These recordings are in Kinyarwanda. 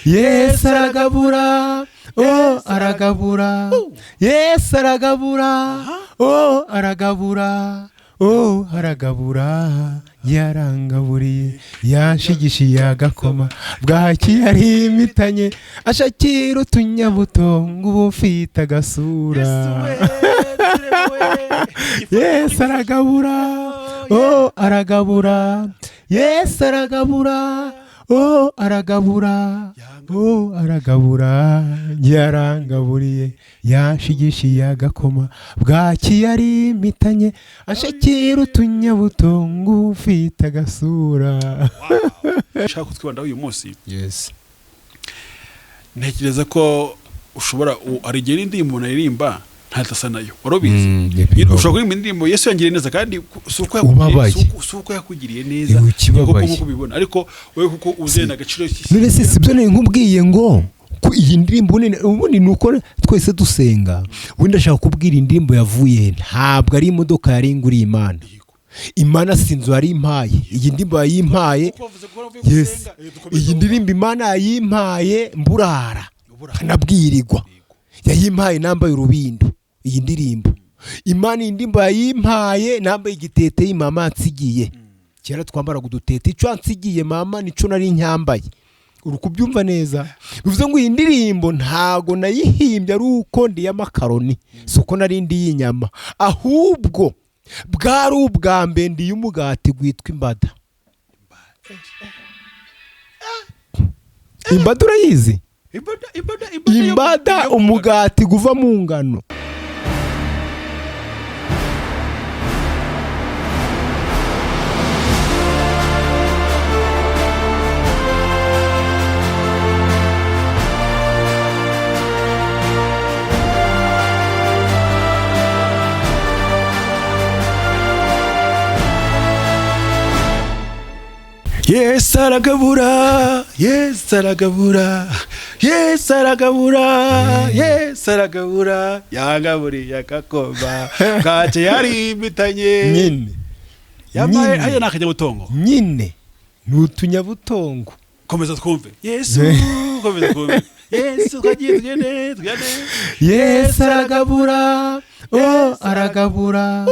Yesu aragabura, oh aragabura. Yesu aragabura, oh aragabura, oh aragabura. Yarangaburiye, yanshigishiye agakoma, bwaki yari imitanye, ashakira utunyabuto ngo ubu ufite agasura. Yesu aragabura, oh aragabura. Yesu aragabura, oh aragabura, oh aragabura. Yarangaburiye, yanshigishiye agakoma, bwaki yari imitanye, ashakira utunyabuto ngo ufite agasura. Ushaka kutwibandaho uyu munsi? Yes. Ntekereza ko ushobora hari igihe n'indirimbo umuntu aririmba ntadasa nayo, wari ubizi? Nyine ushobora kuririmba indirimbo "Yesu yangiriye neza" kandi si uko yakugiriye- Ubabaye. si uko yakugiriye neza. Ewe, ukibabaye. Niko nk'uko ubibona, ariko wowe kuko uzena agaciro. None se sibyo nari nkubwiye ngo ko iyi ndirimbo ubundi ni uko twese dusenga? Ubundi ndashaka kubwira indirimbo yavuye he. Ntabwo ari imodoka yari inguriye Imana. Imana si inzu yari impaye. Iyi ndirimbo yayimpaye. Kuko wavuze ko wavuye Yes. gusenga, dukomeze. Iyi ndirimbo Imana yayimpaye mburara, Uburara. nkanabwirirwa. Yayimpaye nambaye urubindo. Iyi ndirimbo Imana, iyi ndirimbo yayimpaye nambaye igitete mama nsigiye. Kera twambaraga udutete. Icyo nsigiye mama nico nari ncyambaye. Uri kubyumva neza? Bivuze ngo iyi ndirimbo ntago nayihimbye ari uko ndiye amakaroni, si uko nari ndiye inyama, ahubwo bwari ubwa mbere ndiye umugati witwa imbada. Imbada urayizi? Imbada, imbada, imbada. Imbada, umugati guva mu ngano. Yesu aragabura, Yesu aragabura, Yesu aragabura, Yesu aragabura. Yangaburiye agakoma bwacye yari imitanye. Nyine. Yambaye. Nyine. Hariya ni akanyabutongo. Nyine ni utunyabutongo. Komeza twumve Yesu, komeza twumve Yesu. Twagiye, tugende, tugende. Yesu aragabura, oh aragabura.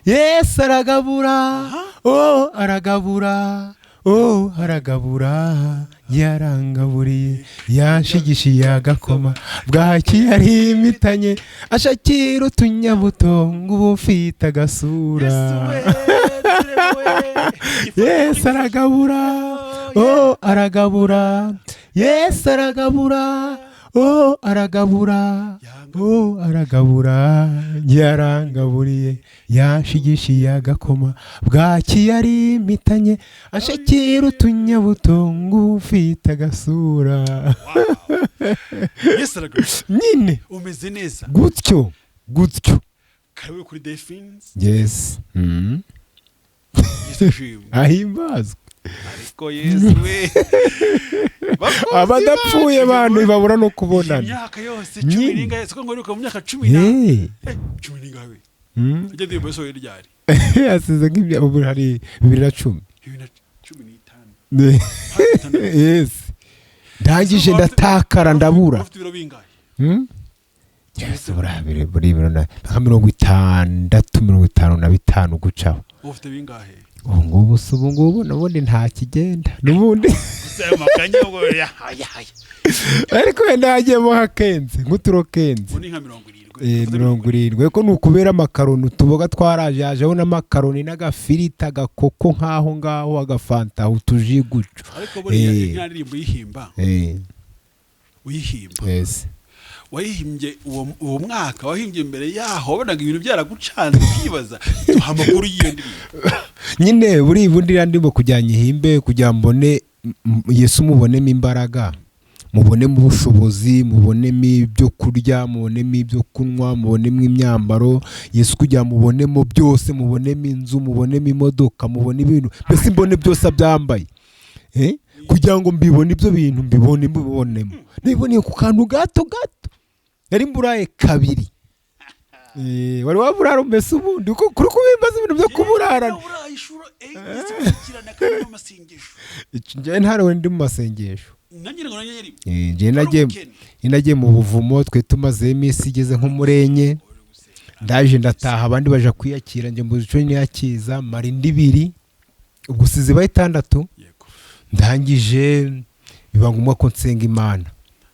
Yesu aragabura, oh aragabura, oh aragabura. Yarangaburiye, yanshigishiye agakoma, bwaki yari imitanye, ashakira utunyabuto ngo ubu ufite agasura. Yesu aragabura, oh aragabura. Yesu aragabura, oh aragabura, oh aragabura. Yarangaburiye, yanshigishiye agakoma, bwaki yari imitanye, ashakira utunyabuto ngo ufite agasura. Yesu aragabura. Nyine. Umeze neza. Gutyo gutyo. Karibu kuri Defins. Yes. Yesu ashimwe. Ahimbazwe. Ariko Yesu we, bakunzi Abadapfuye bacu, bantu babura no kubonana. Imyaka yose 10 Nyine. n'ingahe? Siko ngo uribuka mu myaka 10 na 10 n'ingahe we? Ijya ndirimbo yasohoye ryari? Asize nk'ibya ubu hari 2010. 2015, hafi 6. Yes, ndangije ndatakara, ndabura. Ufite ibiro bingahe? Hmm? Yes, buriya buri biro nka 60, 55 gucaho. Ufite bingahe? Ubu ngubu si ubu ngubu n'ubundi nta kigenda n'ubundi. Gusa ayo makanya ngo ya ya ya. Ariko wenda hagiyemo hakenze nk'uturo kenze. Ubu ni nka 70. 70, ariko ni ukubera amakaroni, utuboga twaraje, hajeho n'amakaroni n'agafiriti, agakoko nk'aho ngaho, agafanta, utuji gutyo. Ariko buriya inka ndirimbo uyihimba, uyihimba, Yes. wayihimbye uwo mwaka, wahimbye mbere yaho, wabonaga ibintu byaragucanze ukibaza? Duha amakuru y'iyo ndirimbo. Nyine buriya ubundi iriya ndimo kugira ngo ihimbe, kugira ngo mbone Yesu, mubonemo imbaraga, mubonemo ubushobozi, mubonemo ibyo kurya, mubonemo ibyo kunywa, mubonemo imyambaro. Yesu kugira ngo mubonemo byose, mubonemo inzu, mubonemo imodoka, mubone ibintu, mbese mbone byose abyambaye. Kugira ngo mbibone ibyo bintu, mbibone, mbibonemo, niboneye ku kantu gato gato nari mburaye kabiri. Wari waburara mbese ubundi? Uko kuri kubimbaza ibintu byo kuburara. Uraye inshuro enye zikurikirana kandi mu masengesho. Njyewe ntarewe, ndi mu masengesho. Nanjye ngo nanjye rimwe. Njye nagiye mu buvumo, twe tumazeyo iminsi igeze nko muri 4, ndaje ndataha, abandi baja kwiyakira, njye mbuze ico niyakiza, mara indi 2, ubwo size ibaye 6. Ndangije biba ngombwa ko nsenga Imana,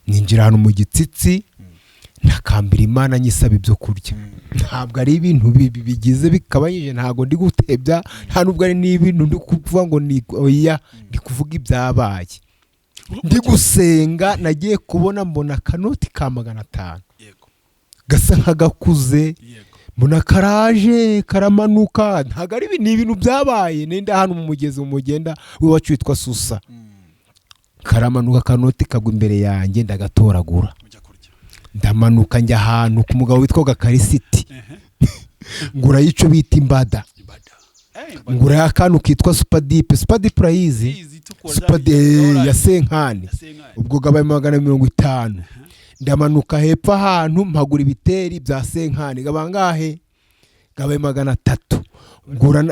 ninjira ahantu mu gitsitsi, ntakambira Imana nyisaba ibyo kurya. Ntabwo ari ibintu bigize bikabanyije, ntabwo ndi gutebya, nta nubwo ari n'ibintu ndi kuvuga ngo ni oya, ndi kuvuga ibyabaye. Ndi gusenga, nagiye kubona mbona akanoti ka 500 gasa nk'agakuze, mbona karaje karamanuka. Ntabwo ari ni ibintu byabaye. Nenda hano mu mugezi, mu mugenda w'iwacu witwa Susa, karamanuka akanoti kagwa imbere yanjye, ndagatoragura, ndamanuka njya ahantu ku mugabo witwaga Karisiti, ngurayo icyo bita imbada, ngurayo akantu kitwa supadipe. Supadipe urayizi? Supadipe ya senkani, ubwo gabaye 150. Ndamanuka hepfo ahantu mpagura ibiteri bya senkani, gabangahe? Gabaye 300. Ngura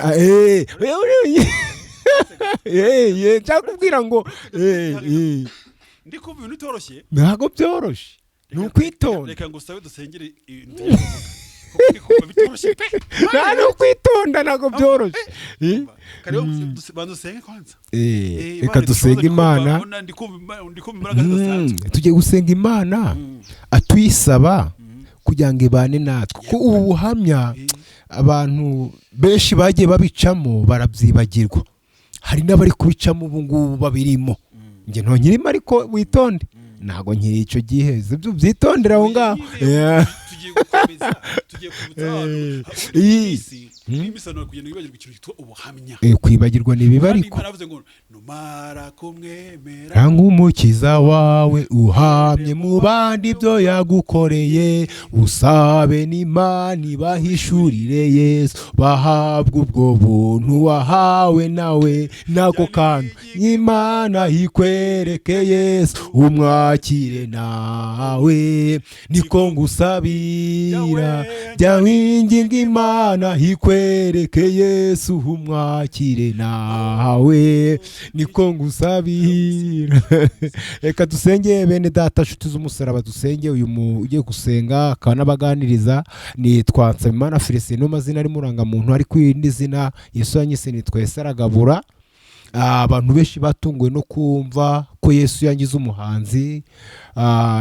nshaka kubwira ngo Ndi kumva ibintu bitoroshye. Ntabwo byoroshye, ni ukwitonda. Reka ngusabe dusengere ibintu bitoroshye pe. Nta, ni ukwitonda, ntabwo byoroshye. Banza usenge kwanza. Reka dusenge Imana. Ndi kumva imbaraga zidasanzwe. Tugiye gusenga Imana atuyisaba kugira ngo ibane natwe, kuko ubu buhamya abantu benshi bagiye babicamo barabyibagirwa, hari n'abari kubicamo ubu ngubu babirimo. Njye ntonyirimo, ariko witonde, ntabwo nkiri icyo gihe, ibyo byitondera aho ngaho. Tugiye gukomeza, tugiye kwibutsa abantu isi imisanura kugenda wibagirwa ikintu cyitwa ubuhamya. Kwibagirwa ni bibi, ariko Imana ngo numara kumwemera ranga umukiza wawe, uhamye mu bandi ibyo yagukoreye, usabe n'Imana ibahishurire Yesu, bahabwa ubwo buntu wahawe nawe, nako kantu Imana ikwereke Yesu, umwakire nawe, niko ngusabira, jya winginga Imana ikwereke Yesu, umwakire nawe, niko ngusabira. Reka dusenge bene data, nshuti z'umusaraba, dusenge. Uyu ugiye gusenga akaba n'abaganiriza nitwa Nsabimana Felicien, no mazina ari murangamuntu, ariko irindi zina Yesu yanyise nitwa Yesu aragabura. Abantu benshi batunguwe no kumva ko Yesu yangize umuhanzi,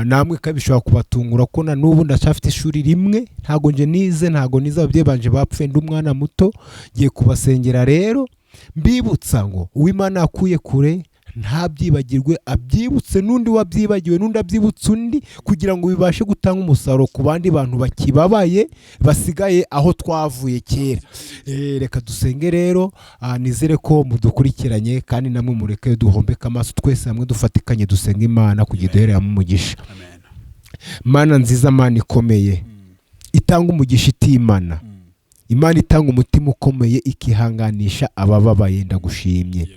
namwe kandi bishobora kubatungura ko na n'ubu ndacyafite ishuri rimwe, ntago nje nize, ntago nize, ababyeyi banje bapfuye ndi umwana muto. Ngiye kubasengera rero mbibutsa ngo uw'Imana yakuye kure ntabyibagirwe, abyibutse n'undi wabyibagiwe, n'undi abyibutse undi, kugira ngo bibashe gutanga umusaruro ku bandi bantu bakibabaye basigaye aho twavuye kera. Reka dusenge rero, nizere ko mudukurikiranye, kandi namwe mureke duhombeke amaso twese hamwe dufatikanye dusenge Imana kugira duhereramo umugisha. Mana nziza, Mana ikomeye itanga umugisha itimana, Imana itanga umutima ukomeye ikihanganisha abababaye, ndagushimye.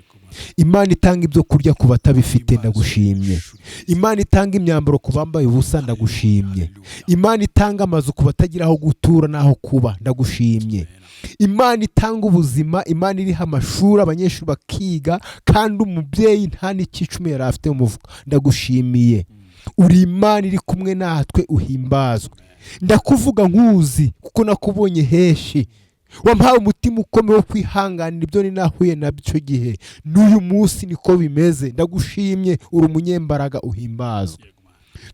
Imana itanga ibyo kurya ku batabifite, ndagushimye. Imana itanga imyambaro ku bambaye ubusa, ndagushimye. Imana itanga amazu ku batagira aho gutura n'aho kuba, ndagushimye. Imana itanga ubuzima, Imana iriha amashuri abanyeshuri bakiga, kandi umubyeyi nta n'icumi yari afite mu mufuka, ndagushimiye. Uri Imana iri kumwe natwe, uhimbazwe. Ndakuvuga nkuzi kuko nakubonye henshi, wampaye umutima ukomeye wo kwihanganira ibyo nahuye nabyo gihe, n'uyu munsi niko bimeze, ndagushimye, uri umunyembaraga, uhimbazwe.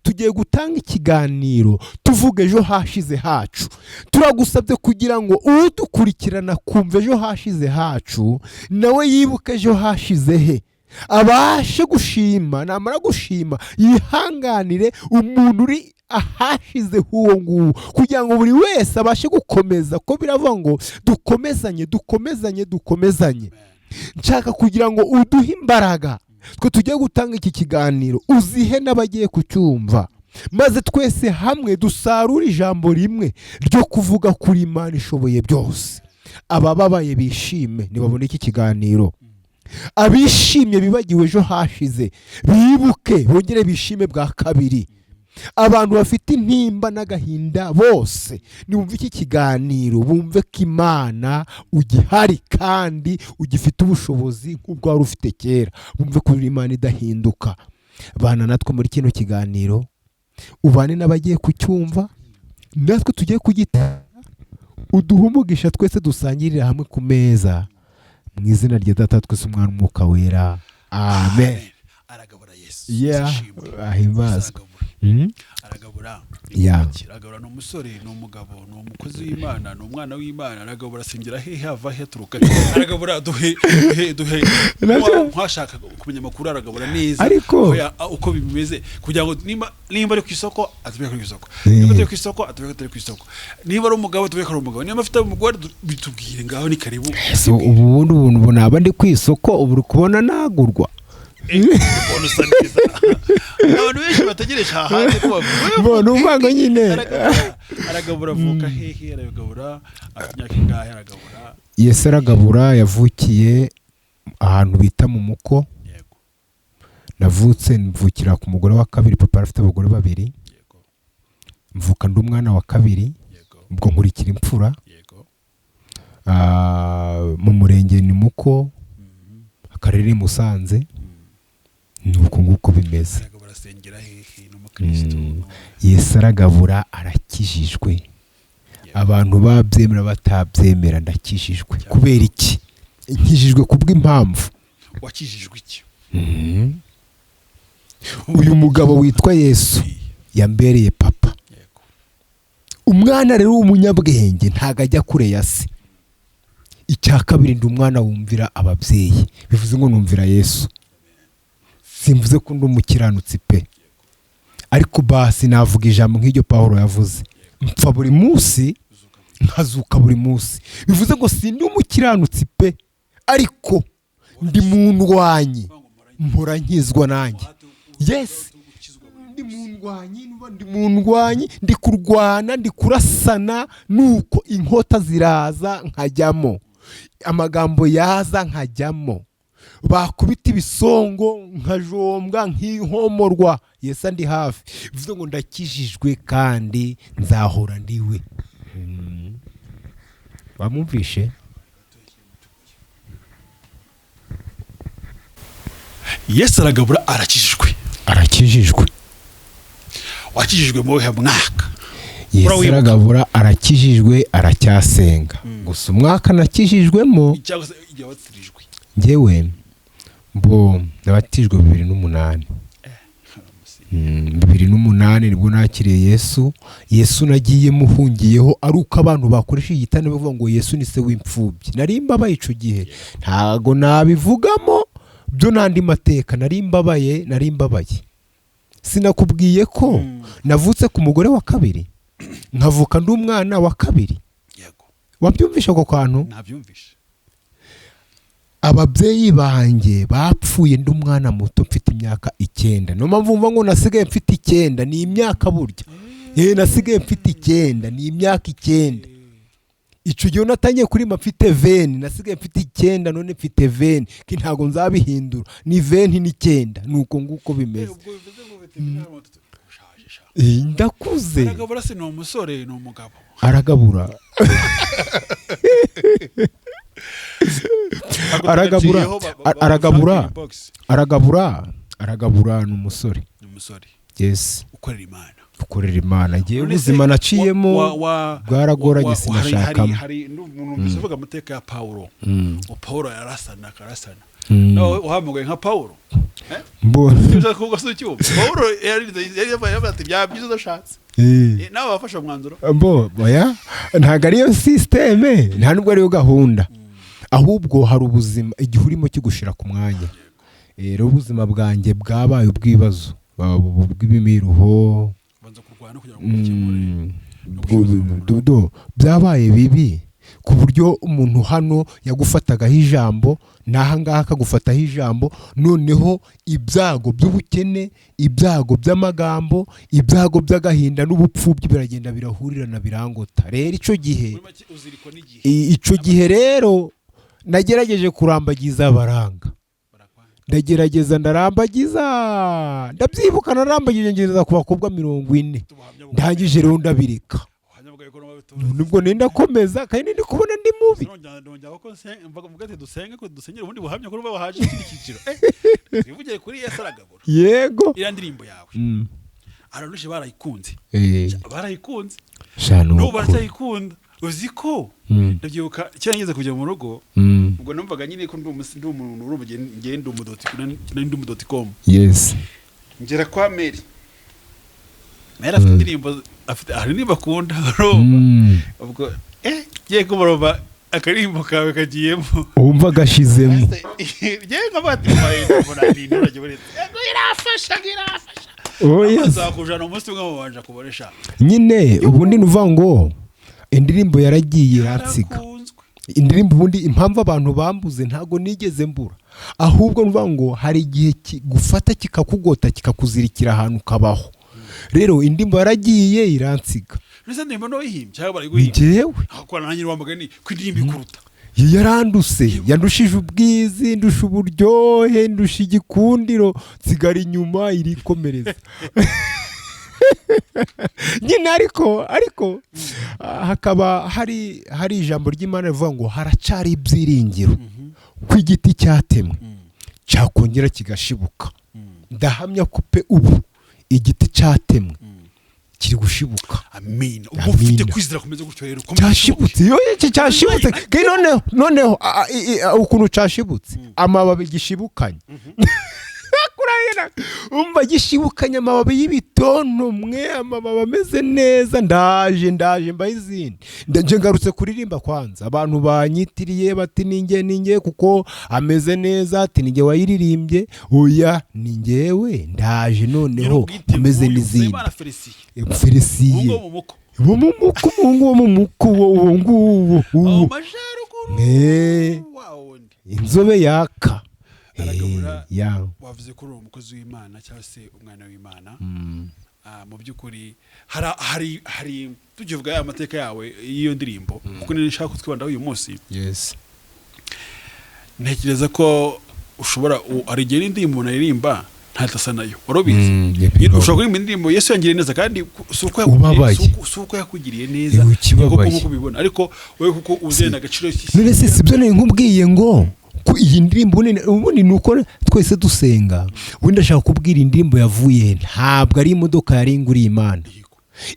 Tugiye gutanga ikiganiro tuvuga ejo hashize hacu, turagusabye kugira ngo udukurikirana kumva ejo hashize hacu nawe yibuke ejo hashize he, abashe gushima, namara gushima yihanganire umuntu uri ahashize h'uwo nguwo, kugira ngo buri wese abashe gukomeza, ko biravuga ngo dukomezanye, dukomezanye, dukomezanye. Nshaka kugira ngo uduhe imbaraga twe tugiye gutanga iki kiganiro, uzihe n'abagiye kucyumva, maze twese hamwe dusarure ijambo rimwe ryo kuvuga kuri Imana ishoboye byose. Abababaye bishime nibabone iki kiganiro, abishimye bibagiwe ejo hashize bibuke bongere bishime bwa kabiri, abantu bafite intimba n'agahinda bose nibumve iki kiganiro bumve ko Imana ugihari kandi ugifite ubushobozi nk'ubwo wari ufite kera, bumve ko Imana idahinduka. Bana natwe muri kino kiganiro, ubane n'abagiye kucyumva, natwe tugiye kugita, uduhe umugisha twese dusangirire hamwe ku meza, mu izina rya Data twese, Umwana, Umwuka Wera, amen. Aragabura Yesu. Yeah, Ashimwe. ahimbazwe. Aragabura. Aragabura. Yeah. Aragabura ni umusore, ni umugabo, ni umukozi w'Imana, ni umwana w'Imana. Aragabura asengera hehe, hava he, aturuka he? Aragabura duhe duhe duhe. Nkwashaka kumenya amakuru aragabura neza. Ariko- Oya, uko bimeze kugira ngo nimba ari ku isoko atubwire ko ari ku isoko, niba atari ku isoko atubwire ko atari ku isoko, niba ari umugabo atubwire ko ari umugabo, niba afite umugore bitubwire. Ngaho ni karibu. So, ubu bundi ubu naba ndi ku isoko, ubu uri kubona nagurwa. Ukuntu usa neza, abantu benshi bategereje aha hanze ko bavuga. Bo, ni ukuvuga ngo nyine. Aragabura avuka hehe? Aragabura afite imyaka ingahe? Aragabura? Yesu aragabura yavukiye ahantu bita mu Muko. Navutse mvukira ku mugore wa kabiri. Papa afite abagore babiri. Mvuka ndi umwana wa kabiri. Ubwo nkurikira imfura. Mu murenge ni Muko, akarere ni Musanze. Ni uko nguko bimeze. Aragabura asengera hehe? Ni umukristo? Yesu aragabura arakijijwe. Abantu babyemera batabyemera, ndakijijwe. Kubera iki nkijijwe? Kubw'impamvu. Wakijijwe iki? Uyu mugabo witwa Yesu yambereye papa. Umwana rero w'umunyabwenge ntabwo ajya kure ya se. Icya kabiri, ndi umwana wumvira ababyeyi, bivuze ngo numvira Yesu. Simvuze ko ndi umukiranutsi pe, ariko basi navuga ijambo nk'iryo Pawulo yavuze: mpfa buri munsi nkazuka buri munsi. Bivuze ngo sindi umukiranutsi pe, ariko ndi mu ndwanyi, mpora nkizwa nanjye. Yes, ndi mu ndwanyi, nuba ndi mu ndwanyi, ndi kurwana, ndi kurasana, nuko inkota ziraza nkajyamo, amagambo yaza nkajyamo, bakubita ibisongo nkajombwa nk'inkomorwa. Yesu andi hafi. Bivuze ngo ndakijijwe kandi nzahora ndiwe. Wamwumvishe? Yesu aragabura arakijijwe. Arakijijwe. Wakijijwe mu wuhe mwaka? Yesu Urawibuka? aragabura arakijijwe, aracyasenga. Gusa umwaka nakijijwemo, cyangwa se igihe wabatirijwe? Njyewe mbo nabatijwe 2008. 2008 nibwo nakiriye Yesu. Yesu nagiye muhungiyeho ari uko abantu bakoresha igitanda bavuga ngo Yesu ni se w'imfubyi. Nari mbabaye ico gihe, ntago nabivugamo byo n'andi mateka. Nari mbabaye, nari mbabaye. Sinakubwiye ko navutse ku mugore wa kabiri, nkavuka ndi umwana wa kabiri? Yego. Wabyumvishe ako kantu? Nabyumvishe. Ababyeyi banjye bapfuye ndi umwana muto, mfite imyaka 9. Niyo mpamvu mvuga ngo nasigaye mfite 9, ni imyaka burya. Nasigaye mfite 9, ni imyaka 9. Icyo gihe natangiye kurima mfite 20, nasigaye mfite 9, none mfite 20. Ki ntabwo nzabihindura, ni 29, ni uko nguko bimeze. Ubwo bivuze ngo ufite imyaka 30, ushaje sha. Ndakuze. Aragabura se ni umusore, ni umugabo? Aragabura. Ntabwo Aragabura. tugaciyeho Aragabura. bashaka inbox. Aragabura ni umusore. Ni umusore. Yes. Ukorera Imana. Ukorera Imana. Ngewe None se ubuzima naciyemo bwaragoranye, sinashakamo. Hari umuntu uvuga amateka ya Pawulo. Ngo Pawulo yarasana akarasana. Nawe uhamagaye nka Pawulo? Mbona. Ushaka kuvuga se icyuma? Pawulo yari yavuze ati byaba byiza udashatse. Nawe wafashe umwanzuro? Mbo oya, ntabwo ariyo système, nta nubwo ariyo gahunda. Ahubwo hari ubuzima igihe urimo kigushira ku mwanya. Rero ubuzima bwanjye bwabaye ubw'ibibazo, bw'ibimiruho. Banza kurwana kugira ngo ubikemure. Byabaye bibi ku buryo umuntu hano yagufatagaho ijambo, n'aha ngaha akagufataho ijambo. Noneho ibyago by'ubukene, ibyago by'amagambo, ibyago by'agahinda n'ubupfubyi biragenda birahurirana birangota. Rero icyo gihe, Muri make uzirikwa n'igihe. Icyo gihe rero nagerageje kurambagiza abaranga. Barakwanga. Ndagerageza ndarambagiza, ndabyibuka narambagije ngereza ku bakobwa 40. Ubuhamya Ndangije rero ndabireka. Ndavuga ko n'ababitura. Nubwo nenda komeza kandi ndi kubona ndi mubi. Nongera ko mvuga ati dusenge, ko dusengere ubundi buhamya ko ruba wahaje ikindi cyiciro. Twivugire kuri Yesu aragabura. Yego. Iriya ndirimbo yawe abantu barayikunze. Barayikunze. Sha, ni N'ubu ukuri. baracyayikunda. Uzi ko ndabyibuka kera ngeze kujya mu rugo, ubwo numvaga nyine ko ndi umuntu urumva ngenda umudoti, nari ndi umudoti com. Ngera kwa Mary, Mary afite indirimbo, afite hari indirimbo akunda, urumva. Ubwo ngiye kumuroma, akaririmbo kawe kagiyemo. Wumva gashizemo. Ngiye nkavuga ati mbona ni inturage buretse ngo irafasha, ngo irafasha. Oh, yes. Azakujana umunsi umwe mubanje kuboresha. Nyine ubundi ni uvuga ngo indirimbo yaragiye iransiga. Yarakunzwe. Indirimbo ubundi impamvu abantu bambuze, ntabwo nigeze mbura, ahubwo ni ukuvuga ngo hari igihe gufata kikakugota, kikakuzirikira ahantu ukabaho. Rero indirimbo yaragiye iransiga. Mbese indirimbo ntiwayihimbye cyangwa Ni barayiguhimbye? Njyewe. Akora nanjye wamugani ko indirimbo ikuruta. Yaranduse, yandushije ubwizi, ndusha uburyohe, ndusha igikundiro, nsigara inyuma irikomereza nyine. Ariko hakaba hari ijambo ry'Imana rivuga ngo haracari ibyiringiro ko igiti cyatemwe cyakongera kigashibuka. Ndahamya ko pe ubu igiti cyatemwe kiri gushibuka. Amin. Ubwo ufite Amina. kwizera kumeze gutyo rero, komeza. Cyashibutse iyo iki cyashibutse kandi noneho ukuntu cyashibutse, amababi gishibukanye. Kurahira, umva, gishibukanye amababi y'ibitontomwe, amababi ameze neza. Ndaje mbaho izindi. Nje ngarutse kuririmba kwanza, abantu banyitiriye bati ninjye, ninjye kuko ameze neza, ati ninjye wayiririmbye. Oya, ni njyewe, ndaje noneho ameze n'izindi. Imana Felicien. Felisiye. Umuhungu wo mu muko. Wo mu muko, umuhungu wo mu muko, uwo nguwo Aho uwo majyaruguru. Wa wundi. Inzobe yaka. Aragabura. Ya. Wavuze ko uri umukozi w'Imana cyangwa se umwana w'Imana. Mu by'ukuri hari tukivuga ya mateka yawe y'iyo ndirimbo, kuko niyo nshaka kutwibandaho uyu munsi. Ntekereza ko ushobora hari igihe n'indirimbo umuntu aririmba ntadasa nayo, wari ubizi? Bibaho. Ushobora kuririmba indirimbo "Yesu yangiriye neza" kandi si uko yakugiriye- Ubabaye. si uko yakugiriye neza, Ewe, ukibabaye. niko nk'uko ubibona, ariko wowe kuko uzena agaciro. None se sibyo nari nkubwiye ngo ko iyi ndirimbo ubundi ni uko twese dusenga? Ubundi ndashaka kubwira indirimbo yavuye he. Ntabwo ari imodoka yari inguriye Imana.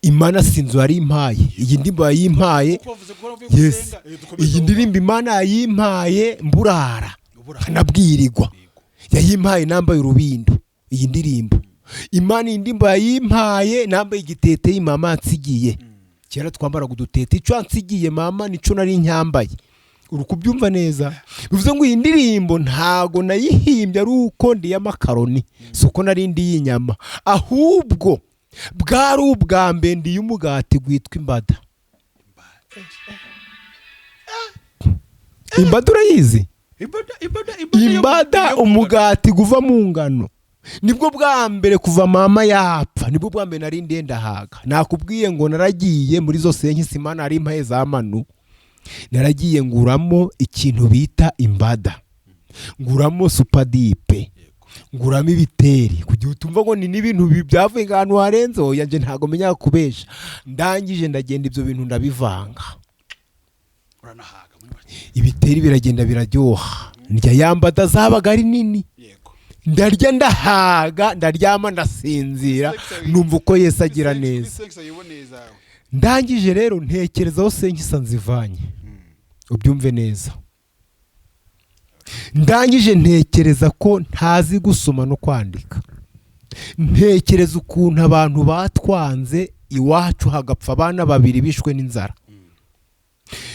Imana si inzu yari impaye, iyi ndirimbo yayimpaye. Kuko wavuze ko waravuye Yes. gusenga, dukomeze. Iyi ndirimbo Imana yayimpaye mburara. Uburara. Nkanabwirirwa. Yayimpaye nambaye urubindo. Iyi ndirimbo Imana, iyi ndirimbo yayimpaye nambaye igitete mama nsigiye. Kera twambaraga udutete. Icyo nsigiye mama nico nari ncyambaye. Uri kubyumva neza? Bivuze ngo iyi ndirimbo ntago nayihimbye ari uko ndiye amakaroni, si uko nari ndiye inyama, ahubwo bwari ubwa mbere ndiye umugati witwa imbada. Imbada urayizi? Imbada, imbada, imbada. Imbada. Umugati guva mu ngano. Nibwo bwa mbere kuva mama yapfa, nibwo bwa mbere nari ndiye ndahaga. Nakubwiye ngo naragiye muri zo senkisi Imana nari impaye za manu, naragiye nguramo ikintu bita imbada, nguramo supadipe, nguramo ibiteri, kugira utumva ngo ni n'ibintu byavuye ahantu harenze. Oya, nje ntago menya kubesha. Ndangije ndagenda, ibyo bintu ndabivanga. Uranahaga muri make. Ibiteri biragenda biraryoha, ndya ya mbada zabaga ari nini. Ndarya ndahaga, ndaryama ndasinzira, numva uko Yesu agira neza. Ndangije rero ntekerezaho senkisa nzivanye, ubyumve neza. Ndangije ntekereza ko ntazi gusoma no kwandika, ntekereza ukuntu abantu batwanze iwacu hagapfa abana babiri bishwe n'inzara,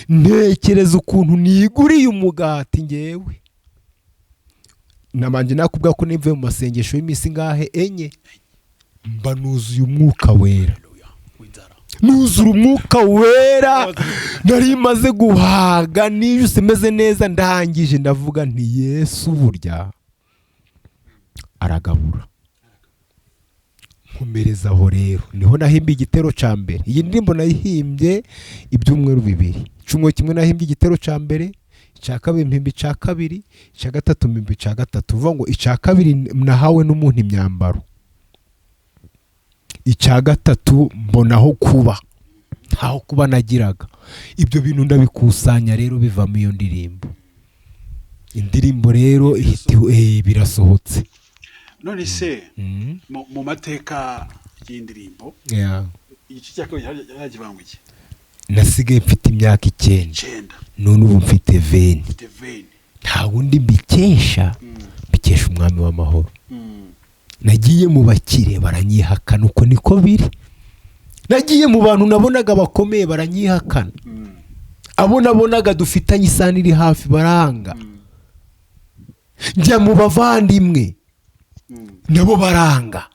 ntekereza ukuntu niguriye umugati ngewe nabanje. Nakubwira ko nimvuye mu masengesho y'iminsi ngahe? 4, mba nuzuye Umwuka Wera. Haleluya. W'inzara. Nuzura Umwuka Wera, nari maze guhaga nijuse meze neza. Ndangije ndavuga nti Yesu burya aragabura. Nkomereza aho. Rero niho nahimbye igitero cya mbere. Iyi ndirimbo nayihimbye ibyumweru 2. Icyumweru kimwe nahimbye igitero cya mbere, icya kabiri mpimba icya kabiri, icya gatatu mpimba icya gatatu. Uvuga ngo icya kabiri nahawe n'umuntu imyambaro, icya gatatu mbonaho kuba. Ntaho kuba nagiraga. Ibyo bintu ndabikusanya rero, bivamo iyo ndirimbo. Indirimbo rero ihita birasohotse. None se mu mateka y'indirimbo, igice cya kabiri hagibanguye? Nasigaye mfite imyaka 9. 9. None ubu mfite 20. Mfite 20. Nta wundi mbikesha, mbikesha Umwami w'amahoro. Nagiye mu bakire baranyihakana, uko niko biri. Nagiye mu bantu nabonaga bakomeye baranyihakana. Abo nabonaga dufitanye isano iri hafi baranga. Njya mu bavandimwe, nabo baranga.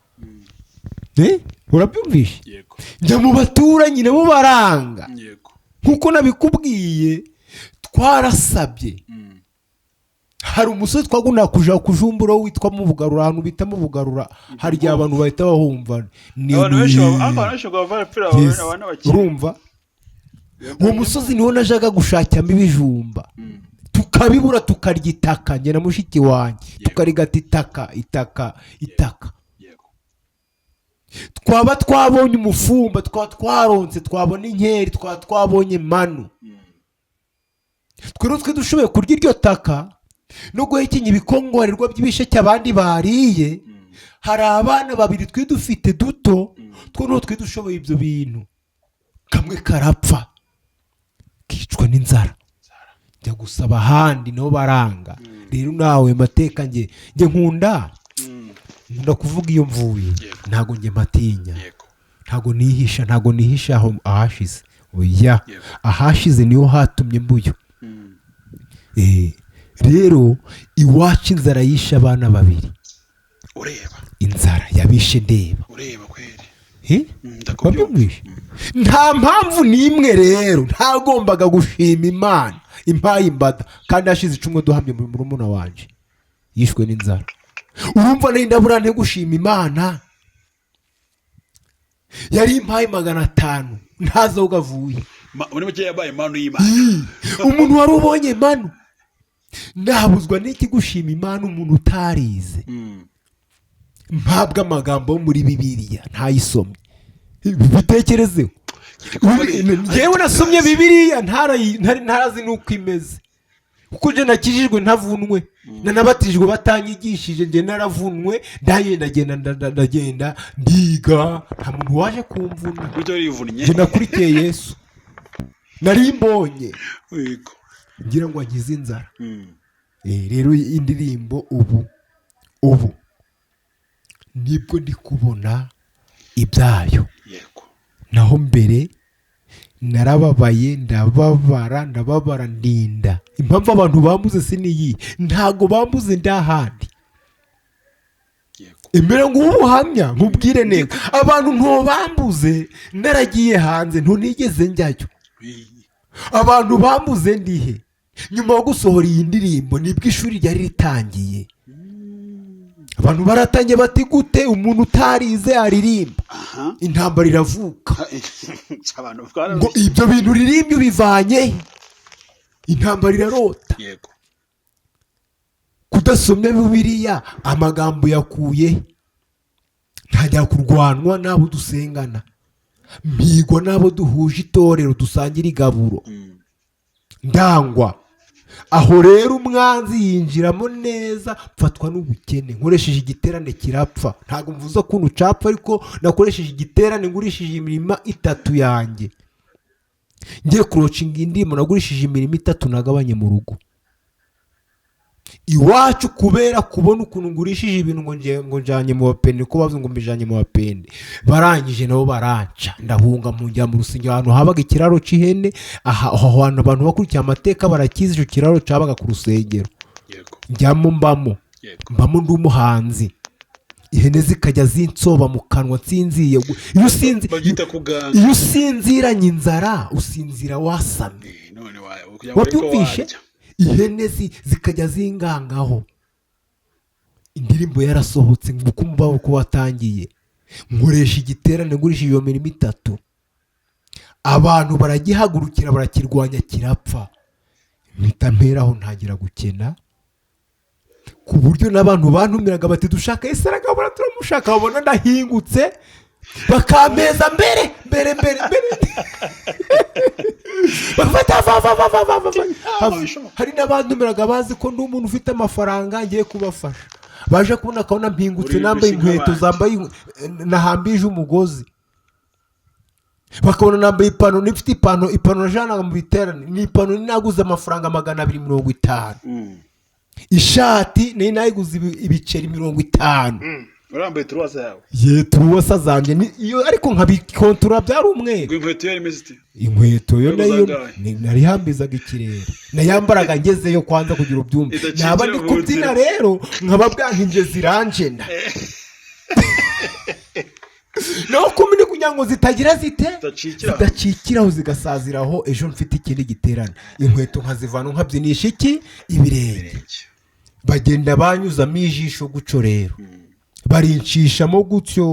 Urabyumvishe? Yego. Njya mu baturanyi, nabo baranga. Nkuko nabikubwiye, twarasabye. Hari umusozi twagombaga kuja kujumbura witwa Mubugarura, ahantu bita Mubugarura, hari igihe abantu bahita bahumva. Abantu benshi abantu benshi bava barapfira abantu bakiri. Urumva, uwo musozi niwo najaga gushakiramo ibijumba, tukabibura, tukarya itaka, njye na mushiki wanjye, tukarigata itaka, itaka, itaka. Twaba twabonye umufumba, twaba twaronse, twabona inkeri, twaba twabonye manu. Twe rero twe dushoboye kurya iryo taka no guhekenya ibikongorerwa by'ibisheke abandi bariye. Hari abana babiri twe dufite duto, two niho twe dushoboye ibyo bintu. Kamwe karapfa, kicwa n'inzara. Njya gusaba ahandi, nabo baranga. Rero nawe mateka, nge nkunda kuvuga iyo mvuye. Ntabwo nge mpatinya. Ntabwo nihisha, ntabwo nihisha aho ahashize, oya. Ahashize niho hatumye mbuyo. Rero iwacu inzara yishe abana babiri. Ureba. Inzara yabishe ndeba. Ureba kweri. Eh? Ndakubyumva. Wabyumvishe? Nta mpamvu n'imwe rero ntagombaga gushima Imana impaye imbada, kandi hashize 10 duhamye mu murumuna wanje yishwe n'inzara. Urumva nari ndabura nte gushima Imana yari impaye 500 ntazi aho gavuye? Muri make yabaye impano y'Imana. Umuntu wari ubonye manu, nabuzwa n'iki gushima Imana? Umuntu utarize, mpabwa amagambo yo muri Bibiliya ntayisomye, bitekerezeho. Njyewe nasomye Bibiliya ntarazi n'uko imeze, kuko njye nakijijwe ntavunwe, nanabatijwe batanyigishije. Njye naravunwe, ndagenda ndagenda ndagenda ndiga, nta muntu waje kumvuna. Buryo warivunnye. Njye nakurikiye Yesu, nari mbonye ngira ngo ankize inzara. Rero indirimbo ubu nibwo ndi kubona ibyayo. Naho mbere narababaye, ndababara, ndababara, ndinda. Impamvu abantu bambuze si niyi, ntago bambuze ndahandi. Emera nguhe ubuhamya, nkubwire neza, abantu ntobambuze naragiye hanze, ntunigeze njyayo. Abantu bambuze ndihe? Nyuma yo gusohora iyi ndirimbo nibwo ishuri ryari ritangiye. Abantu baratangiye bati: "Gute umuntu utarize aririmba?" Intambara iravuka. Abantu ngo ibyo bintu uririmbye ubivanye he? Intambara irarota. Kudasomya Bibiliya, amagambo yakuye he? Ntajya kurwanwa n'abo dusengana, mpigwa n'abo duhuje itorero, dusangira igaburo. Ndangwa aho rero, umwanzi yinjiramo neza, mfatwa n'ubukene, nkoresheje igiterane kirapfa. Ntabwo mvuze ukuntu capfa, ariko nakoresheje igiterane, ngurishije imirima itatu yanjye ngiye kulaunchinga indirimbo. Nagurishije imirima itatu nagabanye mu rugo iwacu kubera kubona ukuntu ngurishije ibintu, ngo ngo njyanye mu bapende, ko bavuze ngo mbijanye mu bapende. Barangije nabo baranca, ndahunga, mpungira mu rusengero ahantu habaga ikiraro c'ihene. Aha aho hantu abantu bakurikiye amateka barakizi, icyo kiraro cabaga ku rusengero. Njyamo, mbamo. Mbamo ndi umuhanzi, ihene zikajya zinsoba mu kanwa nsinziye. Iyo usinzi Babyita kuganga. Iyo usinziranye inzara, usinzira wasamye. None kugira ngo urebe ko Wabyumvishe? warya. Ihene zikajya zingangaho. Indirimbo yarasohotse, nguko umubabaro uko watangiye. Nkoresha igiterane, ngurisha iyo mirimo itatu, abantu baragihagurukira, barakirwanya, kirapfa. Mpita mperaho ntangira gukena, ku buryo n'abantu bantumiraga bati: "Dushaka Yesu aragabura, turamushaka." Babona ndahingutse. Bakampeza mbere mbere mbere mbere, bagafata va va va va va va. Hari n'abantumiraga bazi ko ndi umuntu ufite amafaranga, ngiye kubafasha. Baje kubona, akabona mpingutse, Uri nambaye gushinga inkweto abandi. zambaye nahambije umugozi, bakabona nambaye ipantaro, nifite ipantaro najanaga mu biterane, ni ipantaro naguze amafaranga 250. Ishati nari nayiguze ibiceri 50. Urambaye turuwasa yawe. Ye, turuwasa zanjye ni iyo, ariko nkabikontorora, byari umweru. Ngo inkweto yari imeze ite? Inkweto yo Waguze nayo angahe? Narihambizaga ikirere, nayambaraga ngezeyo kwanza kugira ubyumve. Idacikira Naba ndi mu kubyina nzira. rero, nkaba bwankinje ziranjena naho kumini kugira ngo zitagira zite? Zidacikira. Zidacikiraho, zigasaziraho. Ejo mfite ikindi giterane, inkweto nkazivana, nkabyinisha iki? Ibirenge. Bagenda banyuzamo ijisho gutyo rero, barinshishamo gutyo,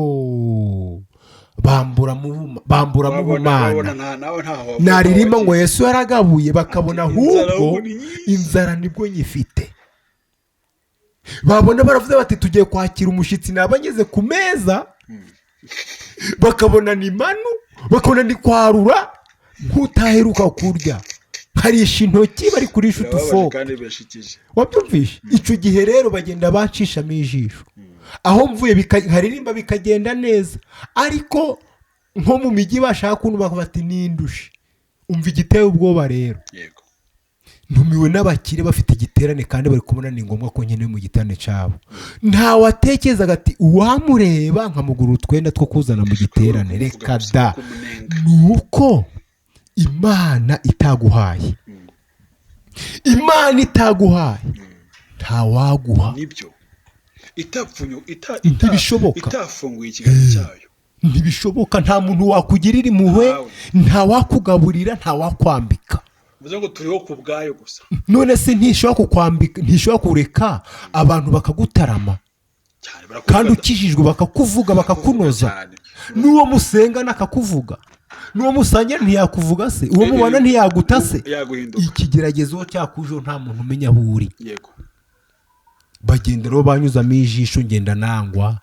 bamburamo Wabona ubumana. Nawe ntaho wava. Naririmba ngo Yesu yaragabuye, bakabona Inzara ahubwo ahubwo ni nyinshi. Inzara nibwo nyifite. Babona baravuze bati tugiye kwakira umushyitsi, naba ngeze ku meza bakabona ni manu, bakabona ni kwarura nk'utaheruka kurya, nkarisha intoki, bari kurisha Birababaje utufoke. kandi birashikije. Wabyumvishe? Icyo gihe rero bagenda bacishamo ijisho, aho mvuye nkaririmba bikagenda neza, ariko nko mu mijyi bashaka ukuntu bakavuga bati nindushe. Umva igiteye ubwoba rero. Ntumiwe n'abakire bafite igiterane, kandi bari kubona ni ngombwa ko nkenewe mu giterane cyabo. Ntawatekerezaga ati uwamureba nkamugura utwenda two kuzana mu giterane. Reka da. Kumunenga. Ni uko Imana itaguhaye, Imana itaguhaye ntawaguha. Nibyo, itapfunyo Ntibishoboka. Itafunguye ikiganza cyayo. Ntibishoboka, nta muntu wakugirira impuhwe. Ntawe. Ntawakugaburira, ntawakwambika. Bivuze ngo turiho ku bwayo gusa. None se ntishobora kukwambika, ntishobora kureka abantu bakagutarama? Cyane, barakuvuga. Kandi ukijijwe bakakuvuga, bakakunoza. Cyane. N'uwo musengana akakuvuga, n'uwo musangira ntiyakuvuga se? Uwo mubana ntiyaguta se? Yaguhinduka. Ikigeragezo cyakujeho, nta muntu umenya aho uri. Bagenda rero banyuzamo ijisho, ngenda nangwa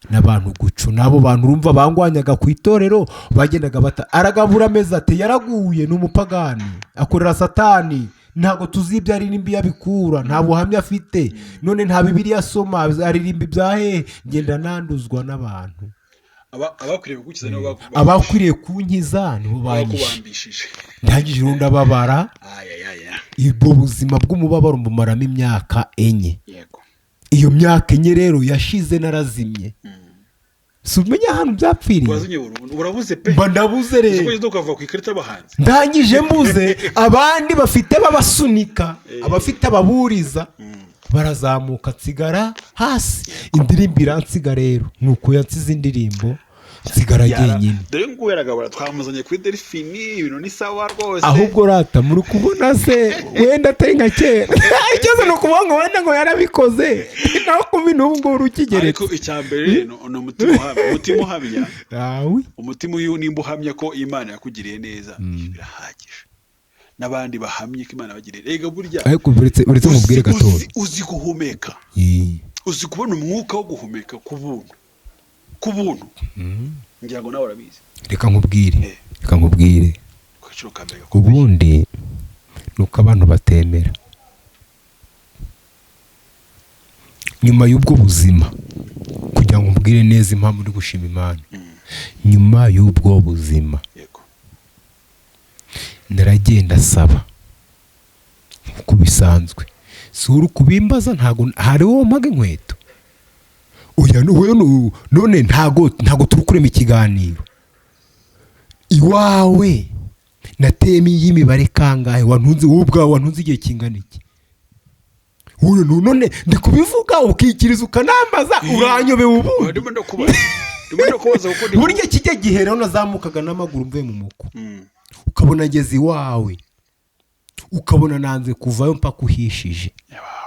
n'abantu guco. N'abo bantu urumva bangwanyaga ku itorero, bagendaga bata aragabura amezi ati yaraguye, ni umupagani, akorera Satani, ntabwo tuzi ibyo aririmba iyo abikura, nta buhamya afite, none nta Bibiliya asoma, aririmba ibya hehe? Ngenda nanduzwa n'abantu. Abakwiriye kugukiza nibo Abakwiriye kunkiza nibo banyishe. Bakubambishije. Ndangije rero ndababara. Ayayaya. Ubwo buzima bw'umubabaro mbumaramo imyaka 4. Iyo myaka 4 rero yashize narazimye, si umenya ahantu byapfiriye. Urazimye burundu, urabuze pe. Mba ndabuze rero. Uzi ko ukava ku ikarita y'abahanzi. Ndangije mbuze, abandi bafite babasunika, abafite ababuriza barazamuka, nsigara hasi, indirimbo iransiga. Rero ni uko yansize indirimbo, nsigara jyenyine. Dore nguyu aragabura, twamuzanye kuri Delphine, ibintu ni sawa rwose. Ahubwo rata muri kubona se wenda atari nka kera. Ikibazo ni ukuvuga ngo wenda ngo yarabikoze, naho kuba n'ubu ngubu ukigeretse. Ariko icya mbere ni umutima uhamya, umutima uhamya. Awi. Umutima uyu, nimba uhamya ko Imana yakugiriye neza, birahagije. N'abandi bahamye ko Imana yabagiriye. Rega burya Ariko uretse mubwire gatoya. Uzi guhumeka, uzi kubona umwuka wo guhumeka ku buntu, ku buntu, ngira ngo nawe urabizi. Reka nkubwire. Reka nkubwire. Ku gaciro ka mbere gakomeye. Ubundi ni uko abantu batemera. Nyuma y'ubwo buzima, kugira ngo mbwire neza impamvu uri gushima Imana, nyuma y'ubwo buzima naragenda asaba nk'uko bisanzwe, si uri kubimbaza, ntago hari uwo mpaga inkweto. Oya, none ntago turi kurema ikiganiro iwawe. Nateyemo y'imibare kangahe? Wantunze wowe ubwawe, wantunze igihe kingana iki? Wowe none ndi kubivuga ukikiriza ukanambaza, uranyobewe ubundi. Ndimo ndakubaza kuko ndi Burya kijya gihe rero nazamukaga n'amaguru mvuye mu muko, ukabona ngeze iwawe, ukabona nanze kuvayo mpaka uhishije. Yabawe.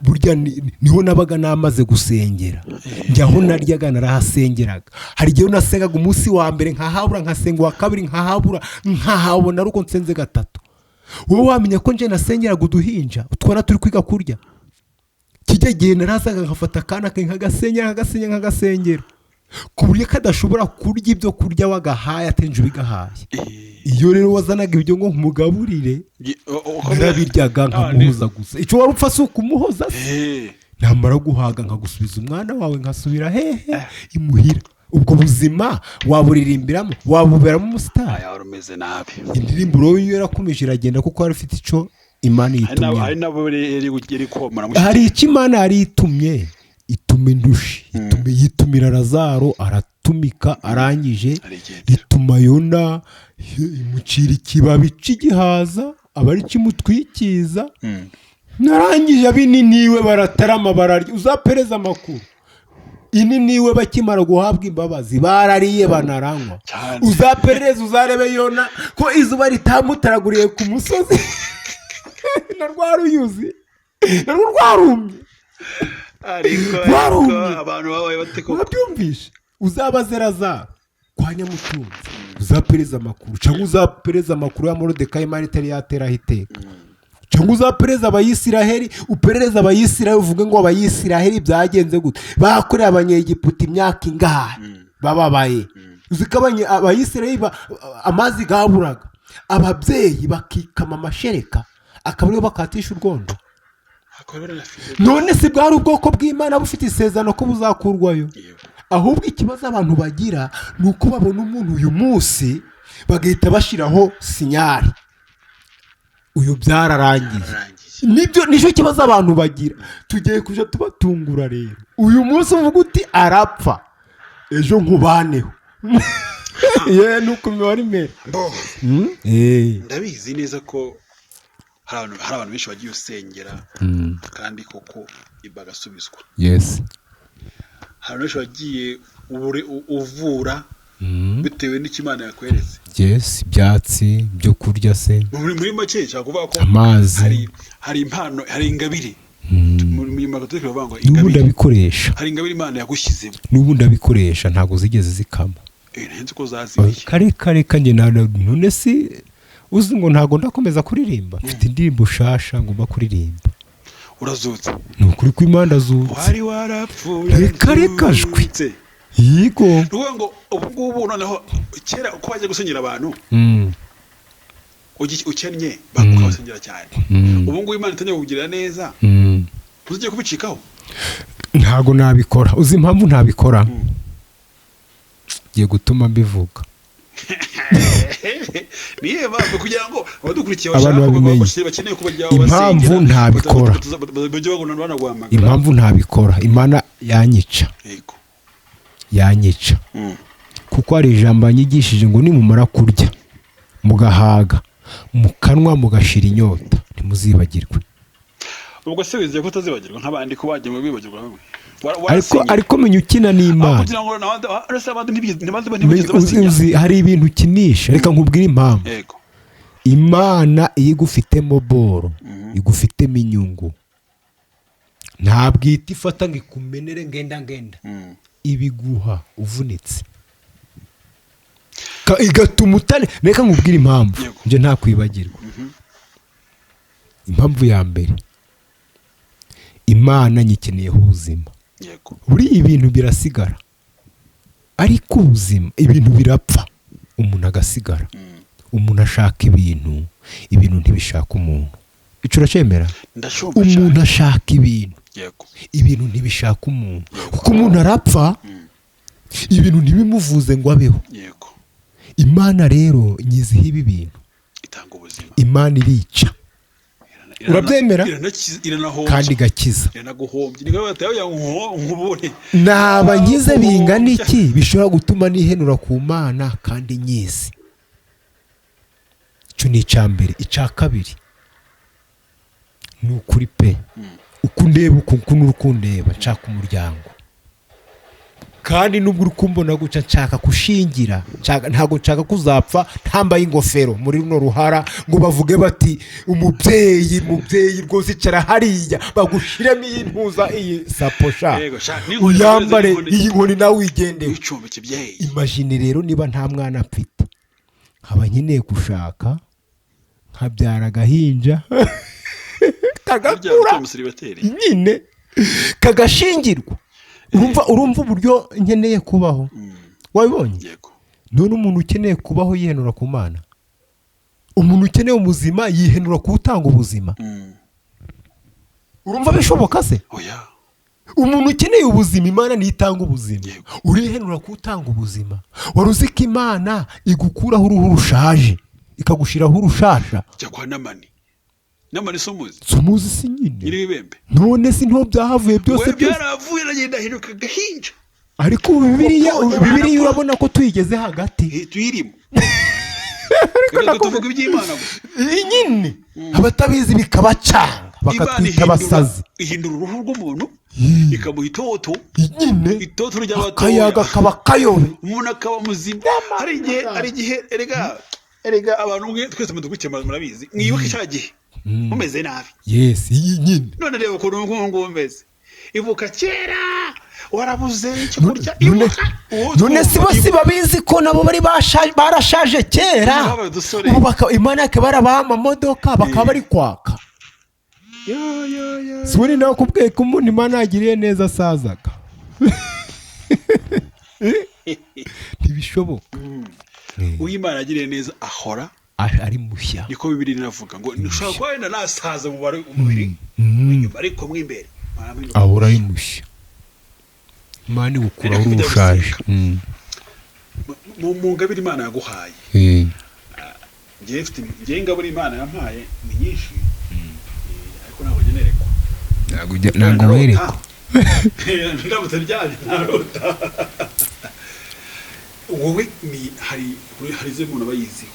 Burya niho nabaga namaze gusengera, njya aho naryaga narahasengeraga. Hari igihe nasengaga umunsi wa mbere nkahabura, nkasenga uwa kabiri nkahabura, nkahabona ariko nsenze gatatu. Wowe wamenya ko nje nasengeraga uduhinja utwana turi kwiga kurya? Kijya gihe narazaga nkafata akana ke nkagasengera, nkagasengera, nkagasengera. Ku buryo kadashobora kurya ibyo kurya wagahaye atenje ubigahaye. Iyo rero wazanaga ibyo ngo nkumugaburire, narabiryaga nkamuhoza gusa. Icyo wari upfa si ukumuhoza se? Namara guhaga nkagusubiza umwana wawe, nkasubira hehe? Imuhira. Ubwo buzima waburirimbiramo, wabuberamo umusitari? Wari umeze nabi. Indirimbo rero iyo yarakomeje iragenda, kuko wari ufite icyo Imana yitumye. Hari nabo yari komora. Hari icyo Imana yari itumye, ituma indushi, yitumira Lazaro aratumika, arangije ituma Yona imucira ikibabi cy'igihaza aba ari kimutwikiza, narangije abininiwe baratarama bararya. Uzapereza amakuru, ininiwe bakimara guhabwa imbabazi barariye banaranywa. Uzaperereza uzarebe Yona ko izuba ritamutaraguriye ku musozi na rwa ruyuzi narwo rwarumye. Ariko abantu babaye bate koko? Urabyumvishe? Uzabaze Lazaro kwa Nyamutunzi, uzapereza amakuru, cyangwa uzapereza amakuru ya Moridekayi Imana itari yateraho iteka, cyangwa uzapereza Abayisiraheli, uperereza Abayisiraheli uvuge ngo Abayisiraheli byagenze gute, bakoreye Abanyegiputa imyaka ingahe bababaye. Uzi ko Abayisiraheli amazi gaburaga, ababyeyi bakikama amashereka akaba ariyo bakatisha urwondo. None si bwari ubwoko bw'Imana bufite isezerano ko buzakurwayo? Ahubwo ikibazo abantu bagira ni uko babona umuntu uyu munsi bagahita bashyiraho sinyari, uyu byararangiye. Nibyo nicyo kibazo abantu bagira. Tugiye kuja tubatungura rero. Uyu munsi uvuga uti arapfa, ejo nkubaneho. Ye nuko imibare imera. Ndabizi neza ko hari abantu benshi bagiye usengera kandi koko bagasubizwa. Yes. Hari abantu benshi bagiye uvura bitewe n'icyo Imana yakweretse. Yes, ibyatsi byo kurya se. Muri make nshaka kuvuga ko amazi, hari impano, hari ingabire. Muri Gatolika bavuga ngo ingabire. N'ubundi abikoresha. Hari ingabire Imana yagushyizemo. N'ubundi abikoresha ntago zigeze zikama. Nzi ko zazibiye. Kare kare kanjye none si uzi ngo ntago ndakomeza kuririmba. Mfite indirimbo shasha ngomba kuririmba. Urazutse. Ni ukuri ko Imana azutse. Wari warapfuye. Reka reka jwi. Yego. Ruvuga ngo ubu ngubu noneho kera uko bajya gusenyera abantu ukennye bakabasengera cyane. Ubu ngubu Imana itangiye kukugirira neza. Uzigiye kubicikaho? Ntago nabikora. Uzi impamvu ntabikora? Giye gutuma mbivuga. Niye mpamvu kugira ngo abadukurikiye abantu babimenye. Bakeneye kubajya impamvu ntabikora. Impamvu ntabikora, Imana yanyica. Yego. Yanyica. Kuko hari ijambo yanyigishije ngo nimumara kurya mugahaga mukanwa mugashira inyota ntimuzibagirwe. Ubwo se wizeye ko utazibagirwa nk'abandi ko bagiye bibagirwa bamwe? Ariko menya ukina n'Imana. Hari ibintu ukinisha. Reka nkubwire impamvu. Imana iyo igufitemo boro, igufitemo inyungu, ntabwo ihita ifata ngo ikumenere ngenda ngenda, ibiguha uvunitse igatuma utane. Reka nkubwire impamvu nje ntakwibagirwa. Impamvu ya mbere, Imana nyikeneyeho ubuzima. Buri ibintu birasigara, ariko ubuzima, ibintu birapfa umuntu agasigara. Umuntu ashaka ibintu, ibintu ntibishaka umuntu. Ico uracemera? Umuntu ashaka ibintu, ibintu ntibishaka umuntu. Kuko umuntu arapfa, ibintu ntibimuvuze ngo abeho. Imana rero nyiziho ibi bintu, Imana irica. Urabyemera? Kandi igakiza. Naba nkize bingana iki bishobora gutuma nihenura ku Mana kandi nyizi? Icyo ni icya mbere. Icya kabiri ni ukuri pe, uko undeba uku n'ukundeba nshaka umuryango, kandi nubwo uri kumbona guca nshaka kushingira, ntago nshaka kuzapfa ntambaye ingofero muri runo ruhara ngo bavuge bati umubyeyi mubyeyi rwose icara hariya bagushiremo iyi ntuza iyi saposha uyambare iyi nkoni nawe wigendere. Imagine rero niba nta mwana mfite, nkaba nkeneye gushaka nkabyara agahinja kagakura nyine kagashingirwa. Urumva uburyo nkeneye kubaho. Wabibonye? Yego. None umuntu ukeneye kubaho yihenura ku Mana, umuntu ukeneye ubuzima yihenura ku utanga ubuzima. Urumva bishoboka se? Oya. Umuntu ukeneye ubuzima, Imana niyo itanga ubuzima. Yego. Urihenura ku utanga ubuzima. Wari uzi ko Imana igukuraho uruhu rushaje ikagushiraho urushasha? Jya kwa Namani. Namani si umuzi? Si umuzi si nyine. Nyiri ibibembe. None si nto byahavuye byose We byose? Byaravuye, aragenda ahinduka agahinja. Ariko ubu Bibiliya urabona ko tuyigeze hagati. Tuyirimo. Reka tuvuga iby'Imana gusa. Iyi nyine abatabizi bikabacanga, Imana bakatwita abasazi. Ihindura uruhu rw'umuntu, ikamuha itoto, nyine itoto ry'abatoya. Akayaga kaba kayobe. Umuntu akaba muzima. Hari igihe erega abantu mwe twese mudukurikiye murabizi, mwibuke cya gihe mumeze nabi. Yes, iyi nyine. None reba ukuntu ubu ngubu umeze. Ibuka kera warabuze icyo kurya. Ibuka uwo None si twumva, bo si babizi ko nabo bari barashaje kera? Babaye udusore. Ubu Imana ikaba yarabaha amamodoka, bakaba bari kwaka. Ya, ya, ya. Si ubundi nawe kubwiye ko umuntu Imana yagiriye neza asazaga? Ntibishoboka. Uwo Imana yagiriye neza ahora ari mushya. Niko Bibiri inavuga ngo ntushobora kuba wenda nasaza mu umubiri w'inyuma, ariko mo imbere warampinduka. Ahora ari mushya. Imana igukuraho Ariko uruhu rushaje. Mu ngabire Imana yaguhaye, njyewe ingabire Imana yampaye ni nyinshi, ariko ntabwo njya nerekwa. Ntabwo werekwa. Ndamutse ndyamye ntarota. Wowe ni hari izo umuntu aba yiziho.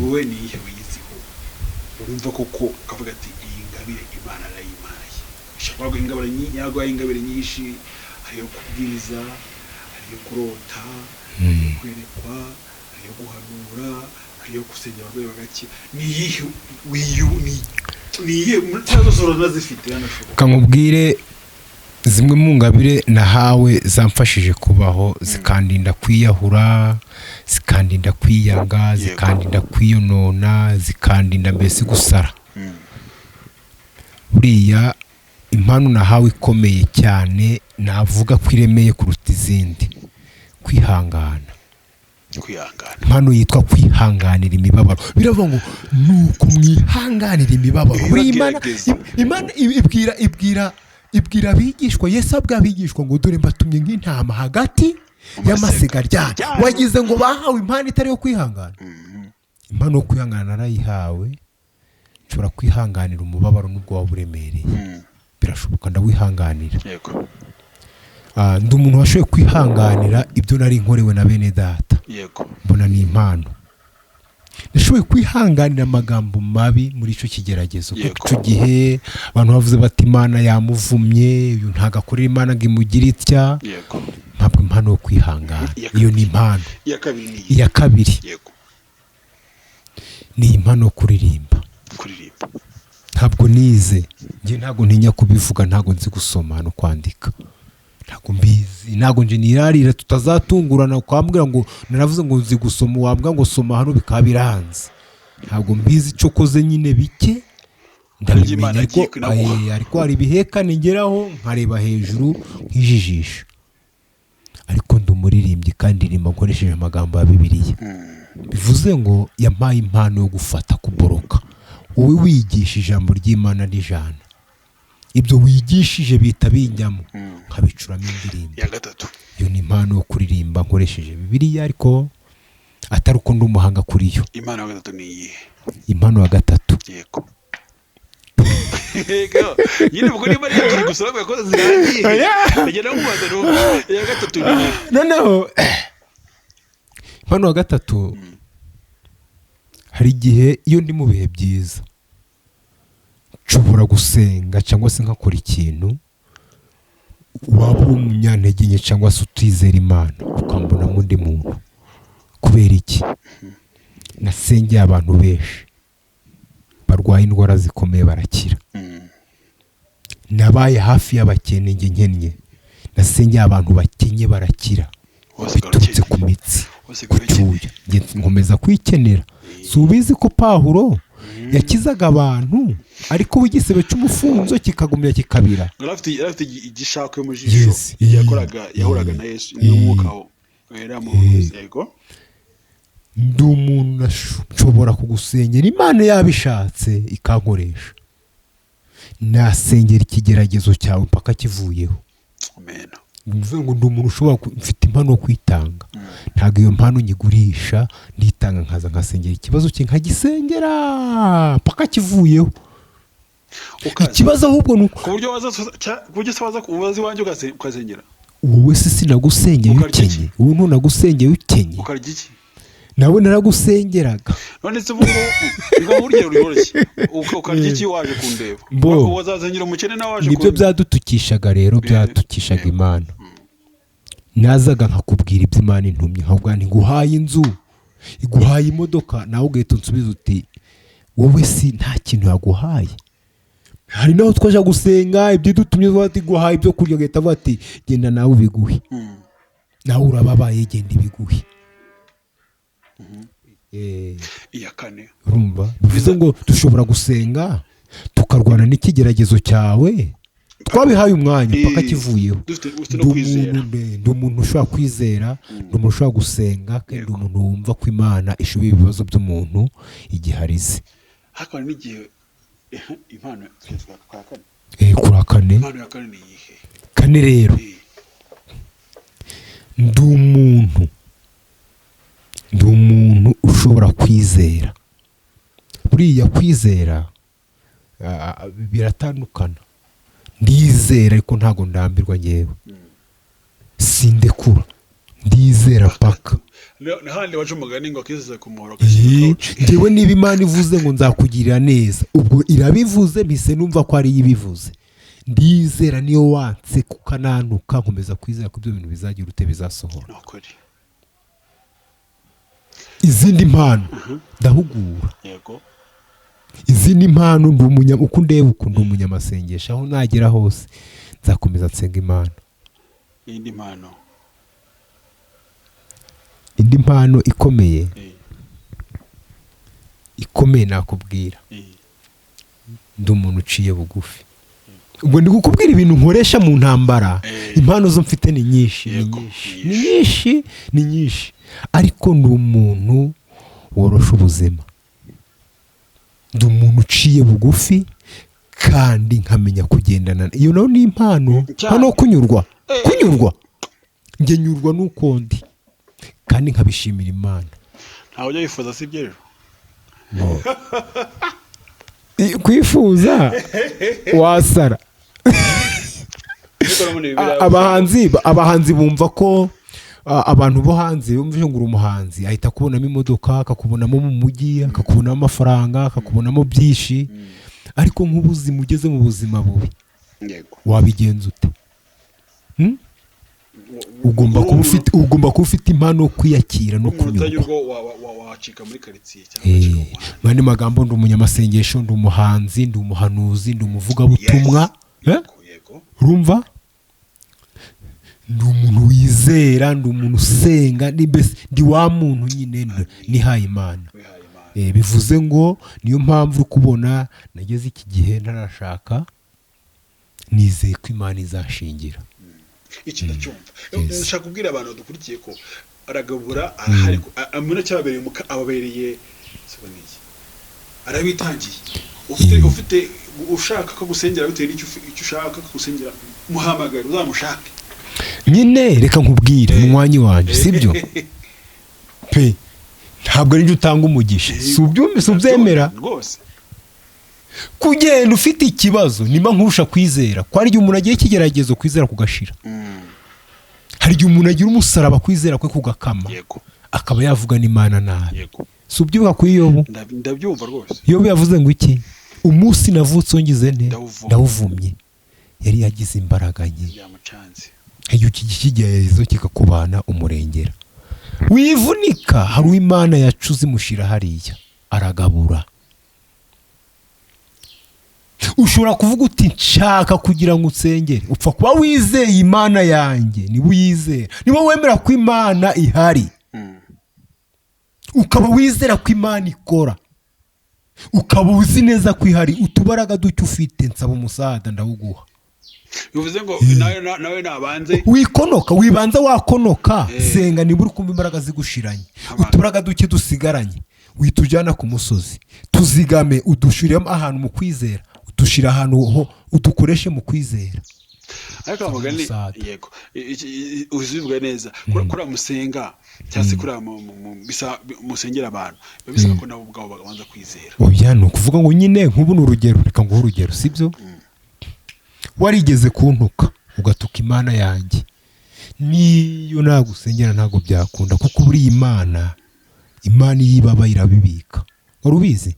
Wowe ni iyihe wiyiziho, urumva koko ukavuga ati iyi ngabire Imana arayimpaye? Ishobora kuguha ingabire yaguhaye ingabire nyinshi. Hari iyo kubwiriza, hari iyo kurota, hari iyo kwerekwa, hari iyo guhanura, hari iyo gusengera abarwayi bagakira. Ni iyihe wiyu ni iyihe muri zose uranazifite, yanashoboka? Kamubwire zimwe mu ngabire nahawe zamfashije kubaho, zikandinda kwiyahura, zikandinda kwiyanga, zikandinda kwiyonona, zikandinda mbese gusara. Buriya impano nahawe ikomeye cyane, navuga ko iremeye kuruta izindi, kwihangana. Kwihangana. Impano yitwa kwihanganira imibabaro. Biravuga ngo nuko mwihanganira imibabaro. Buriya Imana Ibagerageza. Imana ibwira abigishwa, Yesu abwira abigishwa ngo dore mbatumye nk'intama hagati y'amasiga ryana. Wagize ngo bahawe impano itari yo kwihangana? Impano yo kwihangana narayihawe. Nshobora kwihanganira umubabaro nubwo waba uremereye. Birashoboka, ndawihanganira. Ndi umuntu washoboye kwihanganira ibyo nari nkorewe na bene data. Mbona ni impano. Nashoboye kwihanganira amagambo mabi muri icyo kigeragezo, kuko icyo gihe abantu bavuze bati Imana yamuvumye, uyu ntabwo akorera Imana ngo imugire itya. Ntabwo impano yo kwihangana, Iya iyo ni impano. Iya kabiri ni iyi? Iya kabiri ni impano yo kuririmba. Kuririmba. Ntabwo nize njye, ntabwo ntinya kubivuga, ntabwo nzi gusoma no kwandika, ntabwo mbizi, ntabwo nje nirarira tutazatungurana ukambwira ngo naravuze ngo nzi gusoma, wambwira ngo soma hano bikaba biranze. Ntabwo mbizi, icyo koze nyine bike ndabimenya. Imana Ariko agiye kunaguha. Ariko hari ibihekane ngeraho nkareba hejuru nkijijisha. Ariko ndi umuririmbyi kandi ndirimba nkoresheje amagambo ya Bibiliya. Bivuze ngo yampaye impano yo gufata kuboroka. Wowe wigisha ijambo ry'Imana n'ijana, ibyo wigishije bihita binjyamo, nkabicuramo indirimbo. Iya gatatu? Iyo ni impano yo kuririmba nkoresheje Bibiliya, ariko atari uko ndi umuhanga kuri yo. Impano ya gatatu ni iyihe? Impano ya gatatu? Yego. Yego. Nyine ubwo niba ari ebyiri gusa bavuga ko zirangiye, ndagenda nkubaza ngo iya gatatu ni iyihe? Noneho impano ya gatatu, hari igihe iyo ndi mu bihe byiza nshobora gusenga cyangwa se nkakora ikintu, waba uri umunyantege nke cyangwa se utizera Imana ukambonamo undi muntu. Kubera iki? Nasengeye abantu benshi barwaye indwara zikomeye barakira. Nabaye hafi y'abakene, njye nkennye, nasengeye abantu bakenye barakira. Wasigara biturutse ukennye. ku mitsi, ku Wasigara ukennye. cyuya. Njye nkomeza kwikenera. Si ubizi ko Pawulo Yakizaga abantu, ariko we igisebe cy'umufunzo kikagumya kikabira. Yari afite igishakwe mu jisho. Yes. Yakoraga, yahuraga na Yesu n'umwuka wera mu yego. Ndi umuntu nshobora kugusengera, Imana yabishatse ikankoresha, nasengera ikigeragezo cyawe mpaka kivuyeho. Amen. Bivuze ngo ndi umuntu ushobora mfite impano yo kwitanga. Ntabwo iyo mpano nyigurisha, nditanga nkaza nkasengera ikibazo cye, nkagisengera mpaka kivuyeho. Ukaza. Ikibazo ahubwo ni uko ku buryo waza ku buryo se waza ubaza iwanjye ukasengera. Wowe se sinagusengeye Ukarya iki? ukenye? Wowe ntunagusengeye ukenye? Ukarya iki? Nawe naragusengeraga. None se ubu ngubu ngo urugero rworoshye, ukarya iki waje kundeba? Mbo. Wazazengera umukene nawe waje Nibyo kundeba. byadutukishaga rero, byatukishaga Imana. Nazaga nkakubwira ibyo Imana intumye, nkakubwira nti nguhaye inzu, iguhaye imodoka, nawe ugahita unsubiza uti wowe si nta kintu yaguhaye. Hari naho twaje gusenga ibyo idutumye, tuvuga ati guhaye ibyo kurya, agahita avuga ati genda nawe ubiguhe. Nawe urababaye, genda ibiguhe. Iya kane. Urumva, bivuze ngo dushobora gusenga tukarwana n'ikigeragezo cyawe twabihaye umwanya mpaka kivuyeho. Dufite no Ndi kwizera. ndi umuntu ushobora kwizera, ndi umuntu ushobora gusenga, kandi ndi umuntu wumva ko Imana ishoboye ibibazo by'umuntu igihe arize. Hakaba n'igihe impano tugeze kwa kane. Kuri kane. Impano ya kane ni iyihe? Kane rero, ndi umuntu ushobora kwizera. Buriya kwizera biratandukana. Ndizera ariko ntabwo ndambirwa, ngewe sindekura, ndizera paka. Ni handi waca umugani ngo akizeza ku muhoro. Njyewe niba Imana ivuze ngo nzakugirira neza, ubwo irabivuze, mpise numva ko ariyo ibivuze. Ndizera, niyo wanse kukananuka, nkomeza kwizera ko ibyo bintu bizagira ute, bizasohora. Ni ukuri. Izindi mpano, ndahugura. Izindi mpano, ndi umunya uko ndeba uku, ndi umunyamasengesho. Aho nagera hose nzakomeza nsenga Imana. Iyindi mpano? Indi mpano ikomeye, ikomeye nakubwira, ndi umuntu uciye bugufi. Ubwo ndi kukubwira ibintu nkoresha mu ntambara. Impano zo mfite ni nyinshi, ni nyinshi, ni nyinshi, ni nyinshi, ariko ndi umuntu worosha ubuzima, ndi umuntu uciye bugufi kandi nkamenya kugendana. Iyo nayo ni impano. Cyane. Hano kunyurwa, kunyurwa, njye nyurwa n'uko ndi kandi nkabishimira Imana. Ntawe ujya wifuza, si ibyo rero? Kwifuza wasara. Ariko no muri Bibiliya- Abahanzi bumva ko abantu bo hanze bumva ngo uri umuhanzi, ahita akubonamo imodoka, akakubonamo mu mujyi, akakubonamo amafaranga, akakubonamo byinshi. Ariko nk'ubuzima, ugeze mu buzima bubi, wabigenza ute? Hmm? Ugomba kuba ufite impano yo kwiyakira no Umuntu kunyurwa. utanyurwa wacika muri karitsiye cyangwa wacika mu muhanda. Mu yandi magambo, ndi umunyamasengesho, ndi umuhanzi, ndi umuhanuzi, ndi umuvugabutumwa. Yes. Eh? Yego. Urumva, ndi umuntu wizera, ndi umuntu usenga, ni mbese ndi wa muntu nyine nihaye Imana. Wihaye Imana. Bivuze ngo niyo mpamvu uri kubona nageze iki gihe ntarashaka, nizeye ko Imana izashingira. Iki ndacyumva. Yes. Nshaka kubwira abantu badukurikiye ko aragabura, arahari, amuna cyababereye ababereye sibwo ni iki, arabitangiye. Ufite ushaka ko gusengera bitewe n'icyo icyo ushaka ko gusengera, muhamagare, uzamushake. Nyine reka nkubwire, munywanyi wanjye, sibyo pe, ntabwo ari utanga umugisha, si ubyumva, si ubyemera? Rwose. Kugenda ufite ikibazo, nimba nkurusha kwizera, ko hari igihe umuntu agira ikigeragezo kwizera kugashira. Hari igihe umuntu agira umusaraba kwizera kwe kugakama, akaba yavuga n'Imana nabi. Si ubyibuka kuri Yobu? Ndabyumva rwose. Yobu yavuze ngo iki? Umunsi navutse ngize nte? Ndawuvumye. Ndawuvumye. Yari yagize imbaraga nke. Byamucanze. Iyo iki kigeragezo kikakubana umurengera, wivunika. Hari uw'Imana yacuze imushyira hariya aragabura. Ushobora kuvuga uti nshaka kugira ngo unsengere, upfa kuba wizeye Imana yanjye. Niba uyizera, niba wemera ko Imana ihari, ukaba wizera ko Imana ikora. Ukaba uzi neza ko ihari, utubaraga duke ufite, nsaba umusada ndawuguha. Bivuze ngo nawe nabanze Wikonoka, wibanza wakonoka. Senga niba uri kumva imbaraga zigushiranye, utubaraga duke dusigaranye witujyana ku musozi, tuzigame, udushiremo ahantu mu kwizera, udushira ahantu ho, udukoreshe mu kwizera. Ariko amagani, yego, uzivuga neza kuri musenga cyangwa se kuri musengera abantu, biba bisaba ko nabo ubwabo babanza kwizera. Oya, ni ukuvuga ngo nyine nk'ubu ni urugero, reka nguhe urugero, sibyo? Warigeze kuntuka ugatuka Imana yanjye, niyo nagusengera ntabwo byakunda, kuko buriya Imana iyo ibabaye irabibika. Wari ubizi?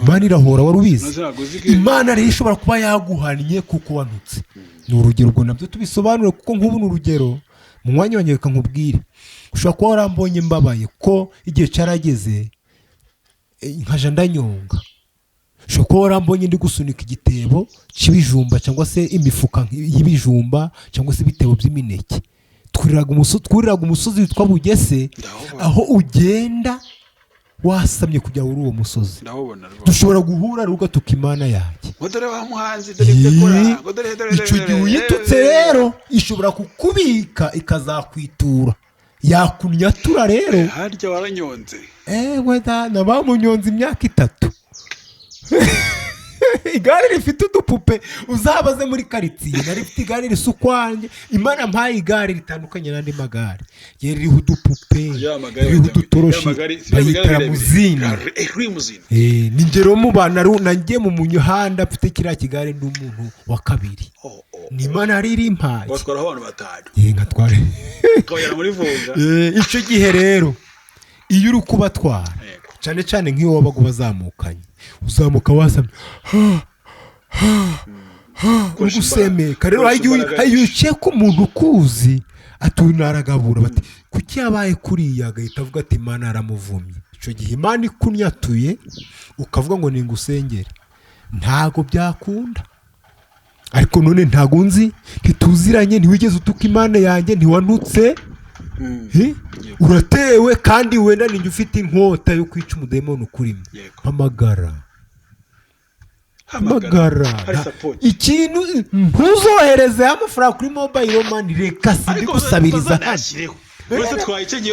Imana irahora, wari ubizi? Imana rero ishobora kuba yaguhannye kuko wanutse. Ni urugero, ubwo nabyo tubisobanure, kuko nk'ubu ni urugero mu mwanya wanjye, reka nkubwire, ushobora kuba warambonye mbabaye ko igihe cyarageze nkaja ndanyonga. Ushobora kuba warambonye ndi gusunika igitebo cy'ibijumba cyangwa se imifuka y'ibijumba cyangwa se ibitebo by'imineke. Twuriraga umusozi witwa Bugese, aho ugenda wasamye kujya uri uwo musozi. Dushobora guhura rero ugatuka Imana yanjye. Icyo gihe uyitutse rero ishobora kukubika ikazakwitura, yakunyatura rero. Harya waranyonze? Ewe da, nabamunyonze imyaka 3. Igare rifite udupupe, uzabaze muri karitsiye, nari mfite igare risa ukwanjye. Imana mpaye igare ritandukanye n'andi magare, yari ririho udupupe, ririho udutoroshi, bayita ramuzini. Ni ngero mu bantu nanjye mu muhanda mfite kiriya kigare ndi umuntu wa kabiri. Ni Imana yari irimpaye. Batwaraho abantu 5. Nkatwara. Icyo gihe rero iyo uri kubatwara, cyane cyane nk'iyo wabaga ubazamukanye, uzamuka wasamye uri gusemeka. Rero hari uceka umuntu ukuzi atunaragabura bati kuki yabaye kuriya, agahita avuga ati Imana yaramuvumye. Icyo gihe Imana ikunyatuye ukavuga ngo ningusengere, ntago byakunda. Ariko none ntago nzi, ntituziranye, ntiwigeze utuka Imana yanjye, ntiwanutse, uratewe kandi wenda ninjye ufite inkota yo kwica umudemoni ukurimo. Hamagara, hamagara ikintu, ntuzohereze amafaranga kuri mobile money, reka sindi gusabiriza hano.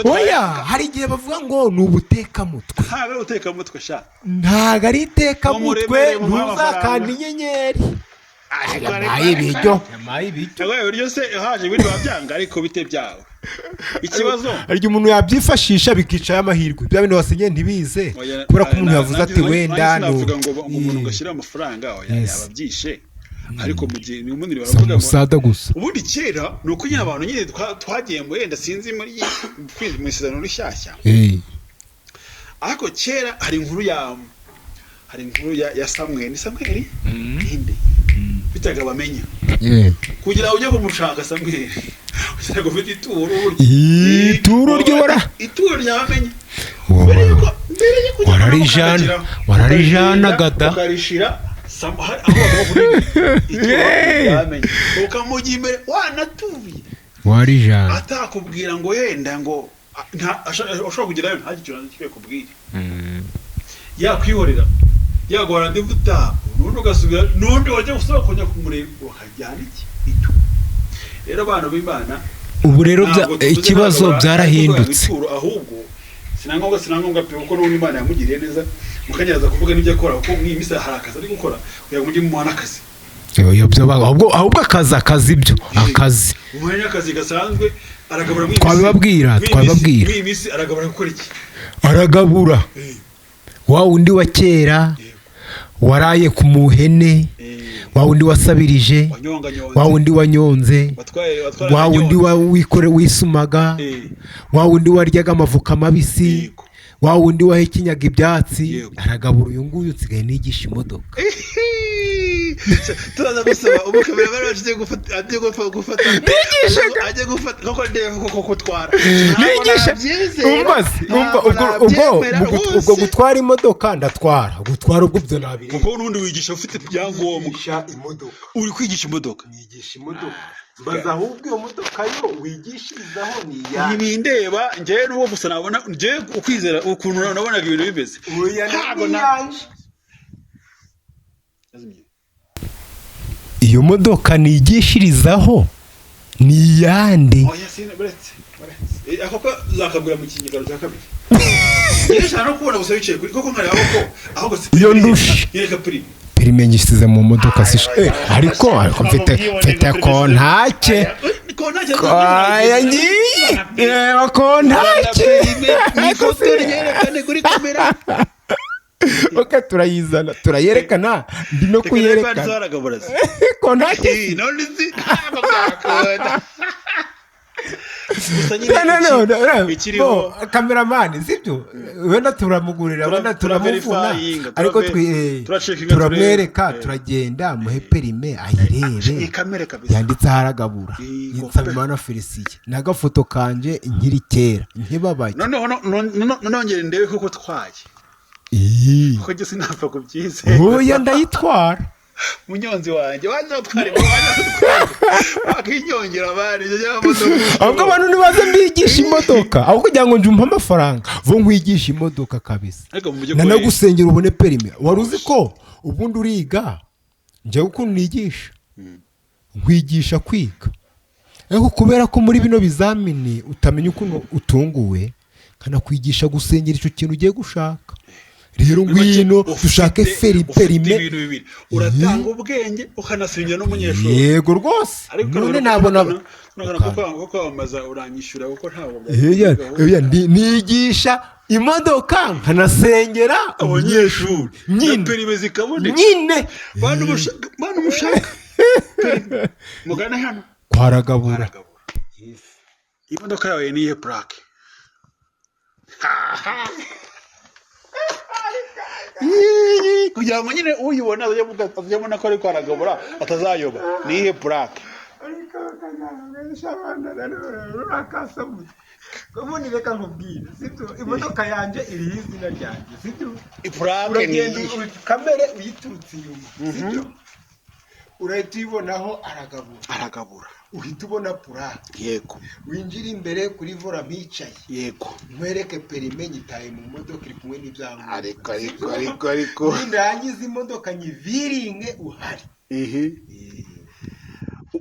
Oya, hari igihe bavuga ngo ni ubutekamutwe. Ntabwo ari itekamutwe, ntuzakanda inyenyeri. Yampaye ibiryo, yampaye ibiryo. Se haje ibindi babyanga, ariko bite byawe ikibazo. Hari igihe umuntu yabyifashisha bikicaye amahirwe, bya bintu wasenye ntibize, kubera ko umuntu yavuze ati wenda navuga ngo umuntu ngashyira amafaranga yababyishe, ariko mu gihe ubundi baravuga ngo gusa. Ubundi kera ni uko nyine abantu nyine twagiye mu wenda sinzi muri mu isezerano rishyashya, ariko kera hari inkuru ya Samweli, ni Samweli ninde bitaga bamenya kugira ujye kumushaka Samweli kugira ngo ufite ituro ituro ryora ituro ryabamenye wararijana, wararijana gada ukarishira aho bagomba ituro ryabamenye ukamujya imbere wanatuye warijana atakubwira ngo yenda ngo ashobora kugerayo ntagicyo nakwiye kubwira yakwihorera yaguhora ndivuta nundi ugasubira nundi wajya gusaba kongera kumureba ukajyana iki itu. Rero abantu b'Imana ubu rero ikibazo byarahindutse, ahubwo sinangombwa pe, kuko n'ubu Imana yamugiriye neza mukanyaza kuvuga n'ibyo akora, kuko mw'iyi minsi hari akazi ari gukora kugira ngo mujye mumuha akazi. Ahubwo akazi ibyo akazi umwanya akazi gasanzwe aragabura mw'iyi twabibabwira mw'iyi minsi aragabura gukora iki? Aragabura wa wundi wa kera waraye ku muhene, wa wundi wasabirije, wa wundi wanyonze, wa wundi wikore wisumaga, wa wundi waryaga amavuka mabisi, wa wundi wahekenyaga ibyatsi, aragabura. Uyu nguyu nsigaye nigisha imodoka. Turaza gusaba umukamera agiye gufata agiye gufata koko ndebe koko gutwara nigisha ubwo gutwara imodoka ndatwara gutwara ubwo byo nabiri, kuko n'undi wigisha ufite ibyangombwa uri kwigisha imodoka nigisha imodoka mbaza ahubwo iyo modoka yo wigishirizaho ni iyawe ntibindeba njyewe n'uwo gusa nabona njyewe ukwizera ukuntu nabonaga ibintu bimeze ntabwo Iyo modoka nigishirizaho ni iyande? Oya, sina, buretse buretse. Ako ko zakagura mu kinyejana cya kabiri. Nshaka no kubona gusa wicaye kuri koko nkareba ko ahubwo si Iyo ndushe. Yereka permis. Permis ngisize mu modoka si ariko mfite kontake. Kontake. Aya, ngiyi, reba kontake. Ifoto ryerekane kuri kamera. Ok, turayizana, turayerekana, ndi no kuyerekana. Zaragabura. Kontake si None si ntabwo byakunda gusa nyine. No, no, no, no. Ikiriho. Bo, cameraman, sibyo, wenda turamugurira, wenda turamuvuna, turaverifyinga, ariko turacheckinga, turamwereka. turebe. Turagenda muhe permis ayirebe. Ni kamere kabisa. Yanditseho aragabura. Yego. Nsabimana Felicien n'agafoto kanje nkiri kera nkibabaye. Noneho noneho ngere ndebe koko twaye, Ii. kuko njye sinapfa kubyizera. Oya, ndayitwara. Munyonzi wanjye, waza utwara, waza utwara, wakinyongera abandi ibyo by'amamodoka. Ahubwo abantu nibaze mbigisha imodoka, aho kugira ngo njye umpe amafaranga vo nkwigisha imodoka kabisa. Ariko mu by'ukuri Nanagusengera ubone permis. Wari uzi ko ubundi uriga, njyewe ukuntu nigisha, nkwigisha kwiga, ariko kubera ko muri bino bizamini utamenya ukuntu utunguwe, nkanakwigisha gusengera icyo kintu ugiye gushaka. Rero ngwino dushake feri ufite permis. Ibintu bibiri: uratanga ubwenge, ukanasengera n'umunyeshuri. Yego rwose. Ariko none nabona ko kwamamaza uranyishyura, kuko ntabwo Eya, nigisha imodoka nkanasengera abanyeshuri nyine. Na permis zikaboneka. Nyine. Bantu mushaka permis, mugane hano. Kwaragabura. Aragabura. Imodoka yawe ni iyihe plaque? Yee, kugira ngo nyine uyibona azajya abona ko ariko aragabura, atazayoba. Ni iyihe plaque? Ubundi reka nkubwire, sibyo, imodoka yanjye iriho izina ryanjye, sibyo? Plaque ni Uragenda iyihe? Kamere uyiturutse inyuma, sibyo, urahita uyibonaho aragabura. Aragabura. Uhita ubona plaque. Winjira imbere kuri volant mpicaye. Nkwereke permis, nyitaye mu modoka, iri kumwe n'ibyangombwa. Ariko Nindangiza imodoka nyiviringe uhari. Ihi.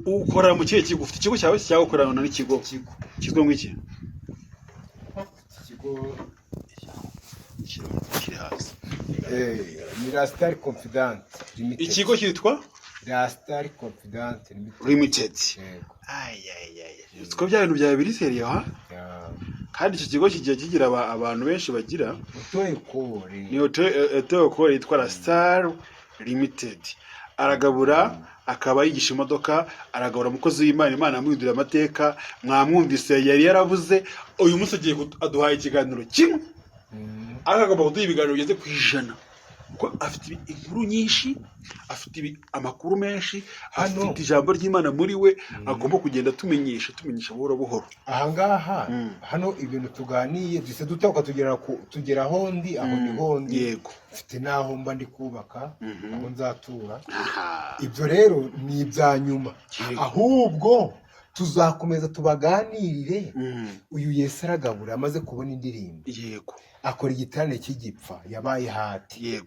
Ukora mu kihe kigo? Ufite ikigo cyawe cyangwa ukorana n'ikigo? Ikigo. Cyitwa ngo iki? Ikigo. Kiri hasi. Ni Rastar Confident Limited. Ikigo cyitwa Rastar Confident Limited. Limited. Yego. Ayayaya, siko bya bintu byawe biri sérieux ha? Ya. Kandi icyo kigo kigiye kigira abantu benshi bagira Auto-école. Ni auto-école yitwa La Star Limited. Aragabura, akaba yigisha imodoka. Aragabura, umukozi w'Imana, Imana yamuhinduriye amateka. Mwamwumvise, yari yarabuze. Uyu munsi agiye aduhaye ikiganiro kimwe, ariko agomba kuduha ibiganiro bigeze ku 100, kuko afite inkuru nyinshi, afite amakuru menshi. Hano. Afite ijambo ry'Imana muri we, agomba kugenda atumenyesha buhoro buhoro. Ahangaha, hano ibintu tuganiye duhise dutahuka, tugera ku tugera aho ndi, aho ni ho ndi. Mfite n'aho mba ndi kubaka, aho nzatura. Ibyo rero ni ibya nyuma. Ahubwo tuzakomeza tubaganirire. Uyu Yesu aragabura amaze kubona indirimbo, akora igiterane cy'igipfa, yabaye hati.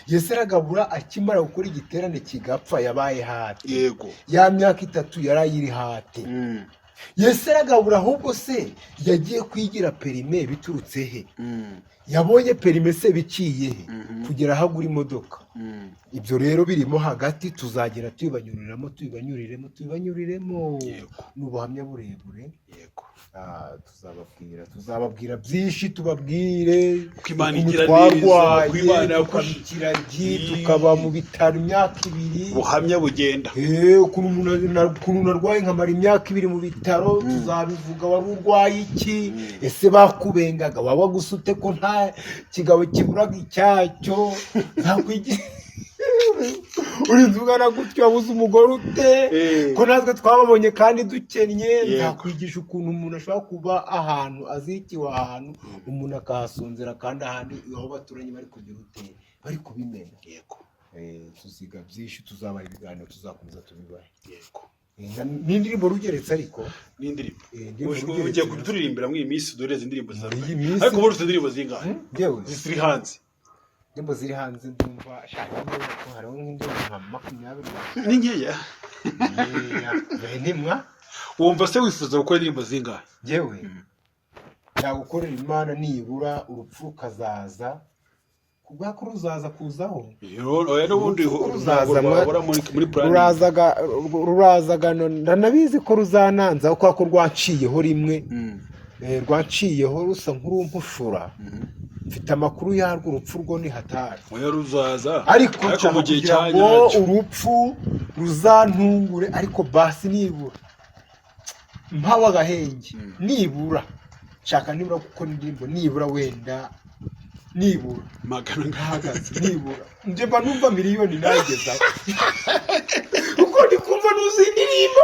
Yesu aragabura akimara gukora igiterane kigapfa, yabaye hati. Ya myaka 3 yari ayiri hati. Yesu aragabura, ahubwo se yagiye kwigira permis biturutse he? Yabonye permis se biciye he kugera aho agura imodoka? Ibyo rero birimo hagati, tuzagera tubibanyuriramo, tubibanyuriremo, tubibanyuriremo. Ni ubuhamya burebure. Tuzababwira byinshi, tubabwire Uko Imana ukuntu igira neza, twarwaye, uko Imana tukaba ikiragi, tukaba mu bitaro imyaka 2. Ubuhamya bugenda. Ukuntu ukuntu narwaye nkamara imyaka 2 mu bitaro, tuzabivuga. Wari urwaye iki? Ese bakubengaga waba gusa ute, ko nta kigabo kiburaga icyacyo? Urinze ungana gutyo wabuze umugore ute? Ko natwe twababonye kandi dukennye. Nzakwigisha ukuntu umuntu ashobora kuba ahantu azikiwe, ahantu umuntu akahasonzera, kandi ahandi aho baturanye bari kugira ute, bari kubimena. Tuziga byinshi, tuzabaha ibiganiro, tuzakomeza tubibahe. N'indirimbo rugeretse ariko. N'indirimbo. Indirimbo rugeretse. Ugiye kuturirimbira muri iyi minsi, dore izi ndirimbo Muri zitandukanye. iyi minsi- Ariko ubu ufite indirimbo zingahe Njyewe ziri hanze? Indirimbo ziri hanze, ndumva shaka ko hariho nk'indirimbo nka 20. Ni nkeya. Nimwa. Wumva se wifuza gukora indirimbo zingahe? Yewe, nagukorera Imana nibura urupfu rukazaza, kubwa ko ruzaza kuzaho. Oya, n'ubundi Urupfu ntabwo ruzaza rwabura muri planning. Rurazaga, ndanabizi ko ruzananza kubera ko rwanciyeho rimwe. Rwanciyeho rusa nk'urumpushura. Mfite amakuru yarwo, urupfu rwo ni hatari. Oya, ruzaza. Ariko ariko nshaka mu gihe kugira cya ngo nyacyo. urupfu ruzantungure, ariko basi nibura mpawe agahenge. Nibura nshaka nibura gukora indirimbo nibura wenda nibura 100. Ntahagaze, nibura njye mba numva miliyoni nagezaho, kuko ndi kumva nuzuye indirimbo.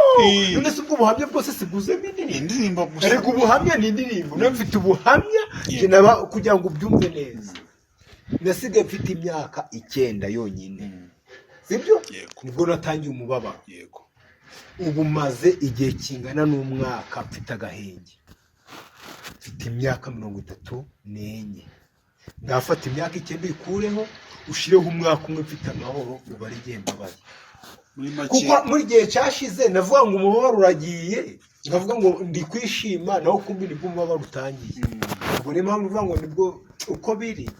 None se ubwo buhamya bwose sibwuzuyemo indirimbo? Indirimbo gusa. Erega ubuhamya ni indirimbo, nawe mfite ubuhamya. Njye naba kugira ngo ubyumve neza, nasigaye mfite imyaka 9 yonyine, sibyo? Yego. Nibwo natangiye umubabaro. Ubu maze igihe kingana n'umwaka mfite agahenge, mfite imyaka 34. Ndafata imyaka 9 uyikureho, ushireho umwaka umwe mfite amahoro, ubare igihe mbabaye. Muri make. Kuko muri gihe cyashize navuga ngo umubabaro uragiye, nkavuga ngo ndi kwishima, naho kumbi nibwo umubabaro utangiye. Ubwo niyo mpamvu uvuga ngo nibwo uko biri,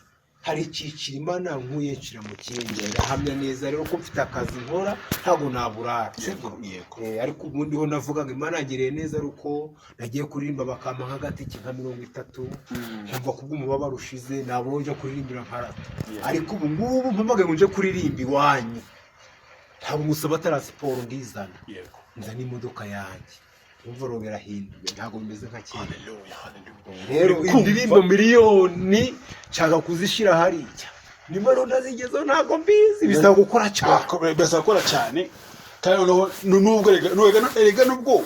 hari icyiciro Imana nkuye nshira mu kindi. Ndahamya neza rero ko mfite akazi nkora, ntabwo naburara, sibyo? Yego. Ariko ubundi ho navuga ngo Imana yangiriye neza ari uko nagiye kuririmba bakampa nk'agatike nka 30, nkumva kubw'umubabaro ushize nabona nje kuririmbira nkarata. Ariko ubu ngubu mpamagaye ngo nje kuririmba iwanyu, ntabwo ngusaba transport, ndizana. Nzana imodoka yanjye. Umva rero birahinduye, ntabwo bimeze nka kera. Haleluya, haleluya. Rero Uri kumva? indirimbo miliyoni nshaka kuzishyira hariya, nimba rero ntazigezeho ntabwo mbizi, bisaba gukora cyane. Birasaba gukora cyane, kandi noneho nubwo erega nubwo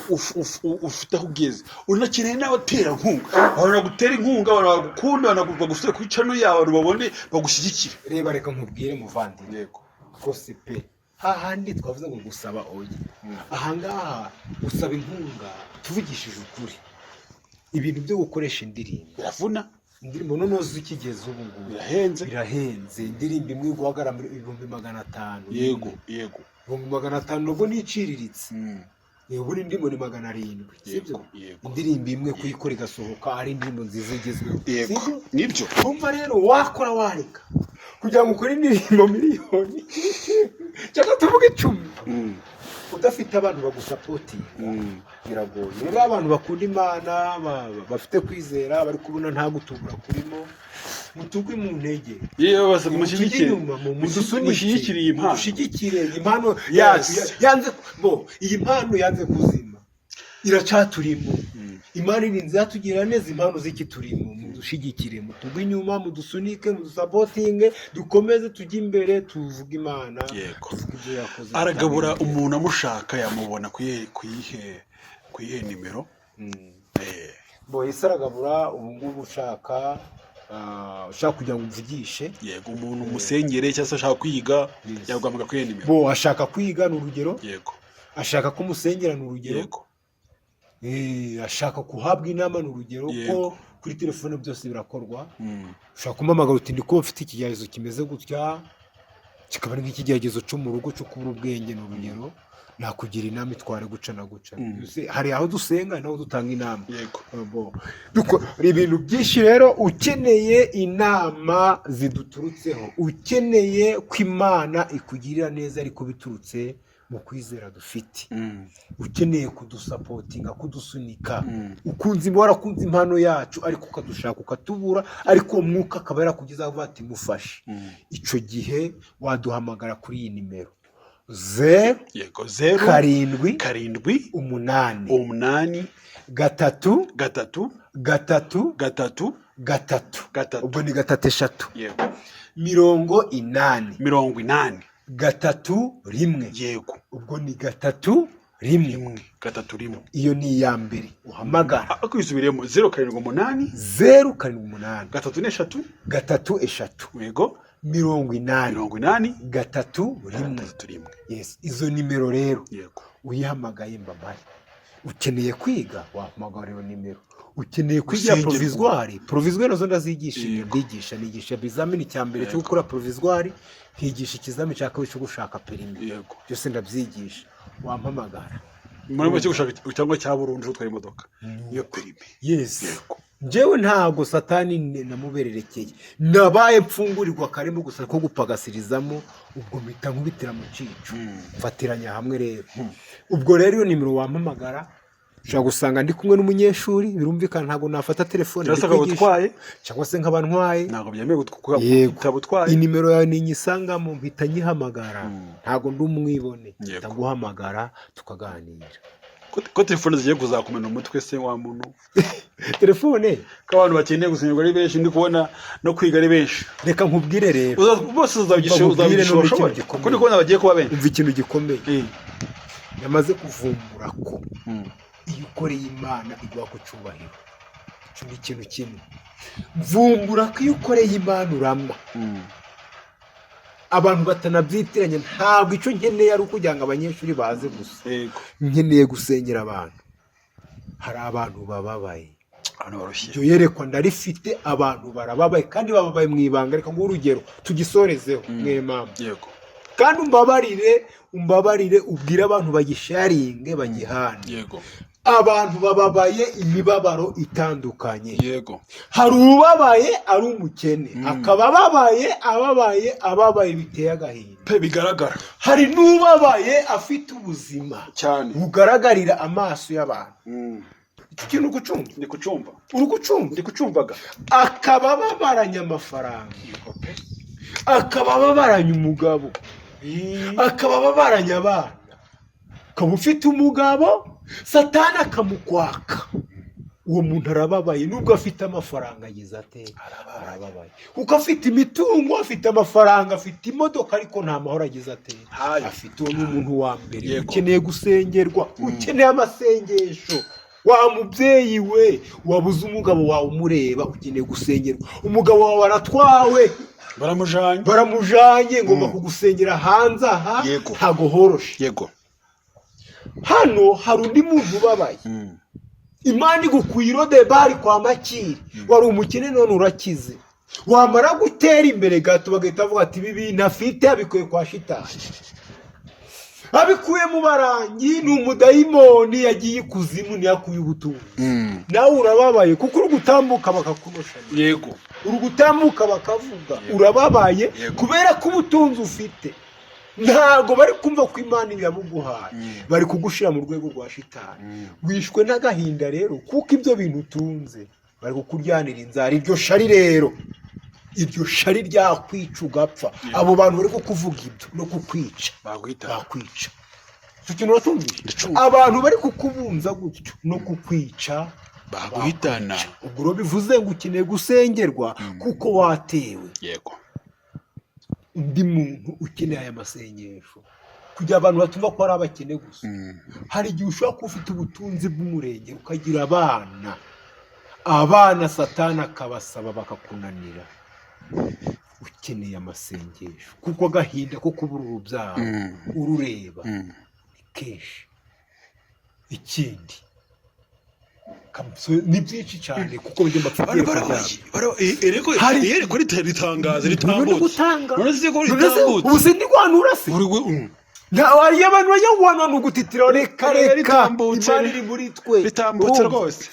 ufite aho ugeze, unakeneye n'abaterankunga, abantu bagutera inkunga, abantu bagukunda, abantu bagushyira kuri channel yawe, abantu babone bagushyigikire. Reba, reka nkubwire muvandimwe. Rwose pe, hahandi twavuze ngo gusaba, oya, ahangaha gusaba inkunga, tuvugishije ukuri, ibintu byo gukoresha indirimbo Biravuna. Indirimbo noneho zikigeze ubu ngubu Birahenze. Birahenze. Indirimbo imwe guhagarara muri 500,000. yego yego 500,000 nubwo niciriritse. Ubundi indirimbo ni 700, sibyo? Yego. Indirimbo imwe kuyikora igasohoka ari indirimbo nziza igezweho, sibyo? Nibyo. Umva rero, wakora wareka kugira ngo ukore indirimbo miliyoni cyangwa tuvuge 10, udafite abantu bagusupportinga, biragoye. Rero abantu bakunda Imana, bafite kwizera, bari kubona nta gutubura kurimo, mutugwe mu ntege. Yewe, bose mutujye mushyigikire. inyuma, mudusunike. Mushyigikire iyi mpano. Dushyigikire iyi mpano yacu. Yanze bo, iyi mpano yanze kuzima, iracaturimo. Imana irinze yatugirira neza, impano z'iki turimo. Mudushyigikire, mutugwe inyuma, mudusunike, mudusupportinge, dukomeze tujye imbere, tuvuge Imana, tuvuge ibyo yakoze. Aragabura, umuntu amushaka yamubona kuyihe nimero? Bo, ese aragabura, ubu ngubu ushaka ushaka kugira ngo umvugishe. Yego, umuntu umusengere cyangwa se ashaka kwiga, yaguhamagara kuri iyo nimero. Bo, ashaka kwiga ni urugero, ashaka ko umusengera ni urugero, ashaka guhabwa inama ni urugero, ko kuri telefone byose birakorwa. Ushobora kumpamagara uti: "Ndi kuba mfite ikigeragezo kimeze gutya," kikaba ari nk'ikigeragezo cyo mu rugo cyo kubura ubwenge ni urugero, nakugira inama itware guca na guca. Mbese hari aho dusenga n'aho dutanga inama. Bo, hari ibintu byinshi rero. Ukeneye inama ziduturutseho, ukeneye ko Imana ikugirira neza ariko biturutse mu kwizera dufite, ukeneye kudusupportinga, kudusunika, ukunze, warakunze impano yacu ariko ukadushaka ukatubura, ariko uwo mwuka akaba yarakugezaho avuga ati: "Mufashe." Icyo gihe waduhamagara kuri iyi nimero: 0 0 7 7 8 8 3 3 3 3 3 3. Ubwo ni 3 3. 80. 80. 3 1. Ubwo ni 3 1. 1 3 1. Iyo ni iya mbere uhamagara. Akwisubiremo: 0 7 8. 0 7 8. 3 n'eshatu. 3 3. 80. 80. 3 1. 3 1. Yes, izo nimero rero, uyihamagaye mbabare. Ukeneye kwiga wahamagara iyo nimero. Ukeneye kwigira Gusengerwa. Provisoire, provisoire nazo ndazigisha ibyo. Ndigisha Nigisha ibizamini cya mbere cyo gukora provisoire, nkigisha ikizamini cya kabiri cyo gushaka permis. Byose ndabyigisha, wampamagara. Muri make, gushaka cyangwa cya burundu cyo gutwara imodoka, iyo permis. Yes. Njyewe ntabwo Satani namubererekeye, nabaye mfungurirwa akarimo gusa ko gupagasirizamo, ubwo mpita nkubitira mu cico, mfatiranya hamwe rero. Ubwo rero iyo nimero wampamagara, ushobora gusanga ndi kumwe n'umunyeshuri, birumvikana ntabwo nafata telefone Cyangwa se ndi ukaba kwigisha. utwaye. Cyangwa se nkaba ntwaye. Ntabwo byemewe Yego. ukaba utwaye. Inimero yawe ninyisangamo mpita nyihamagara, ntabwo ndi umwibone, mpita nguhamagara tukaganira. Ko telefone zigiye kuzakumena umutwe se wa muntu? Telefone. Ko abantu bakeneye gusengerwa ari benshi, ndi kubona no kwiga ari benshi. Reka nkubwire rero. Bose uzabigisha Mbabwire uzabigisha none ubashoboye? ikintu gikomeye. Kuko ndi kubona bagiye kuba benshi. Umva ikintu gikomeye. Yamaze kuvumbura ko iyo ukoreye Imana iguha ku cyubahiro. Icyo ni ikintu kimwe mvumbura, ko iyo ukoreye Imana urama. Abantu batanabyitiranya, ntabwo icyo nkeneye ari ukugira ngo abanyeshuri baze gusa. Nkeneye gusengera abantu, hari abantu bababaye. Abantu barushye. Iryo yerekwa ndarifite, abantu barababaye kandi bababaye mu ibanga. Reka nguhe urugero tugisorezeho, mwene mama. Kandi umbabarire, umbabarire, ubwire abantu bagisharinge, bagihane. Abantu bababaye imibabaro itandukanye. Hari ubabaye ari umukene, akaba ababaye, ababaye, ababaye biteye agahinda. Pe, bigaragara. Hari n'ubabaye afite ubuzima bugaragarira amaso y'abantu. Icyo kintu uri kucumva? Ndi kucumva. Uri kucumva? Ndi kucumvaga. Akaba ababaranye amafaranga, akaba ababaranye umugabo, akaba ababaranye abana, ukaba ufite umugabo Satani akamukwaka. Uwo muntu arababaye nubwo afite amafaranga, agize ate? Arababaye kuko afite imitungo, afite amafaranga, afite imodoka, ariko nta mahoro agize ate? Ntayo. Afite. Uwo ni umuntu wa mbere ukeneye gusengerwa, ukeneye amasengesho. Wa mubyeyi we wabuze umugabo wawe umureba, ukeneye gusengerwa. Umugabo wawe aratwawe. Baramujanye. Baramujanye. Ngomba kugusengera hanze aha. Ntago horoshe. Hano hari undi muntu ubabaye. Imana igukuye irodebari kwa Makiri, wari umukene none urakize. Wamara gutera imbere gato bagahita bavuga ati: "Ibi bintu afite abikuye kwa shitani, abikuye mu barangi, ni umudayimoni, yagiye ikuzimu ntiyakuye ubutunzi." Nawe urababaye kuko uri gutambuka bakakunoshanya. Uri gutambuka bakavuga. Urababaye kubera ko ubutunzi ufite ntabwo bari kumva ko Imana yabuguhaye, bari kugushyira mu rwego rwa shitani. Wishwe n'agahinda rero kuko ibyo bintu utunze bari kukuryanira inzara. Iryo shari rero, iryo shari ryakwica ugapfa. Abo bantu bari kukuvuga ibyo no kukwica Baguhita. bakwica. Icyo kintu uratumvise? Ndacumva. Abantu bari kukubunza gutyo no kukwica Baguhitana. Ubwo rero bivuze ngo ukeneye gusengerwa kuko watewe. Undi muntu ukeneye aya masengesho, kugira abantu batumva ko ari abakene gusa, hari igihe ushobora kuba ufite ubutunzi bw'umurenge, ukagira abana, abana Satani akabasaba bakakunanira. Ukeneye amasengesho kuko agahinda ko kubura urubyaro urureba ni kenshi. Ikindi ni byinshi cyane kuko bijya mbafitiye Abantu barabaye. Iyerekwa ritangaza Uri ritambutse. gutanga. None se ko None se ritambutse? Ubu sindi guhanura se? Uri Nta abantu bajya guhanura ni ugutitira. Reka reka. Ritambutse. Imana iri muri twe. Ritambutse Urumva? rwose.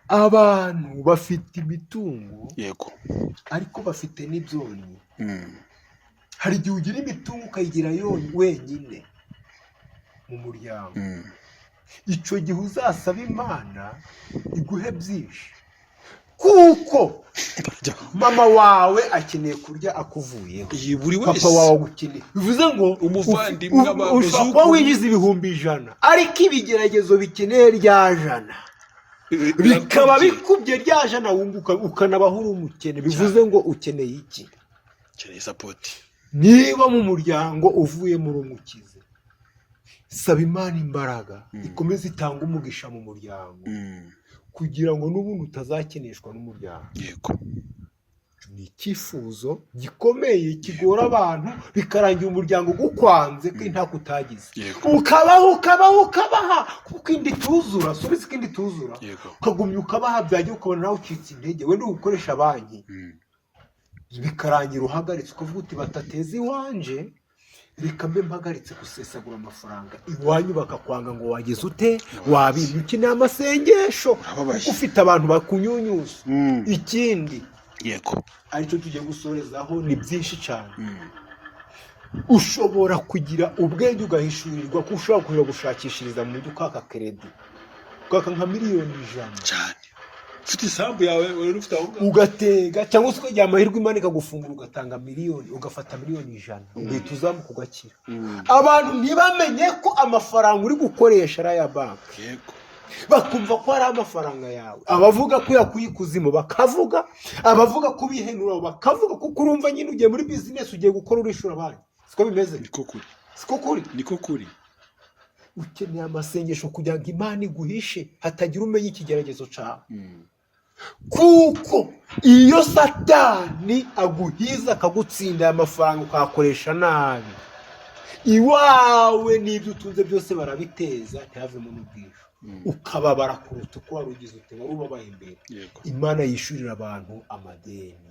Abantu bafite imitungo ariko bafite n'ibyonnyi. Hari igihe ugira imitungo ukayigira wenyine mu muryango. Icyo gihe uzasaba Imana iguhe byinshi kuko mama wawe akeneye kurya akuvuyeho, Iyi buri papa wese. wawe agukeneye. Bivuze ngo Umuvandimwe, ushobora kuba winjiza 100,000, ariko ibigeragezo bikeneye rya jana bikaba bikubye rya jana wunguka, ukanabaho uri umukene. Bivuze ngo ukeneye iki? Ukeneye support. Niba mu muryango uvuyemo uri umukize, saba Imana imbaraga ikomeze itange umugisha mu muryango kugira ngo n'ubundi utazakeneshwa n'umuryango. Ni icyifuzo gikomeye kigora abantu, bikarangira umuryango gukwanze ko intako utagize. Ukabaho, ukabaho, ukabaha, kuko indi ituzura. Subiza ko indi ituzura. Ukagumya ukabaha, byajya ukabona nawe ucitse intege, wenda ugukoresha banki, bikarangira uhagaritse, ukavuga uti batateza iwanje, reka mbe mpagaritse gusesagura amafaranga. Iwanyu bakakwanga ngo wagize ute, wabimye. Ukeneye amasengesho Urababaye. kuko ufite abantu bakunyunyuza. Ikindi aricyo tugiye gusorezaho, ni byinshi cyane. Ushobora kugira ubwenge ugahishurirwa ko ushobora kujya gushakishiriza mu mujyi, ukaka crédit, ukaka nka miliyoni 100. Cyane, ufite isambu yawe wari ufite aho ngaho. Ugatega cyangwa se ukagira amahirwe Imana ikagufungura, ugatanga miliyoni, ugafata miliyoni 100, ugahita uzamuka ugakira. Abantu ntibamenye ko amafaranga uri gukoresha ari aya banki, bakumva ko ari amafaranga yawe. Abavuga ko yakuye ikuzimu bakavuga, abavuga ko ubihenura bakavuga, kuko urumva nyine ugiye muri business, ugiye gukora, urishura banki. Siko bimeze? Niko kuri. Siko kuri? Niko kuri. Ukeneye amasengesho kugira ngo Imana iguhishe hatagira umenya ikigeragezo cyawe, kuko iyo Satani aguhiza akagutsinda, aya mafaranga ukayakoresha nabi, iwawe n'ibyo utunze byose barabiteza, ntihavemo n'ubwishyu, ukababara kuruta uko wari ugize ute, wari ubabaye imbere. Imana yishyurira abantu amadeni.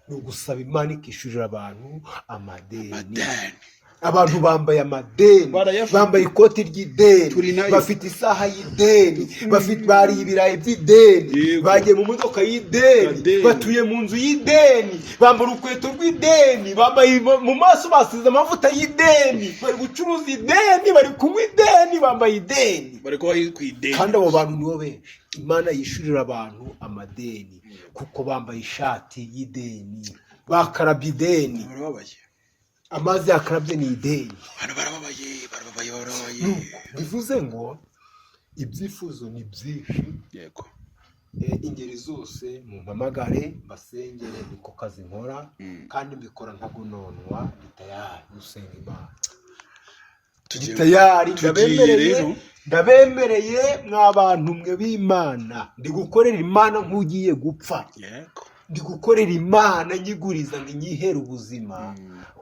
Ni ugusaba Imana ikishyurira abantu amadeni. Amadeni. Abantu bambaye amadeni. Barayafite. Bambaye ikoti ry'ideni. Turi nayo. Bafite isaha y'ideni, bafite, bariye ibirayi by'ideni, bagiye mu modoka y'ideni, Amadeni. batuye mu nzu y'ideni, bambara urukweto rw'ideni, bambaye mu maso basize amavuta y'ideni, bari gucuruza ideni, bari kunywa ideni, bambaye ideni. Bari kuba ku ideni. Kandi abo bantu nibo benshi. Imana yishyurira abantu amadeni kuko bambaye ishati y'ideni, bakarabye ideni. Barababaye. Amazi yakarabye ni ideni. Abantu barababaye, barababaye, barababaye. Nuko bivuze ngo ibyifuzo ni byinshi. Ingeri zose mumpamagare mbasengere, niko kazi nkora, kandi mbikora ntagononwa, ndi tayari gusenga Imana. Ndi tayari. Tugiye Ndabemereye. rero. Ndabemereye mwa bantu mwe b'Imana, ndi gukorera Imana nk'ugiye gupfa. Ndi gukorera Imana nyiguriza ngo inyihere ubuzima,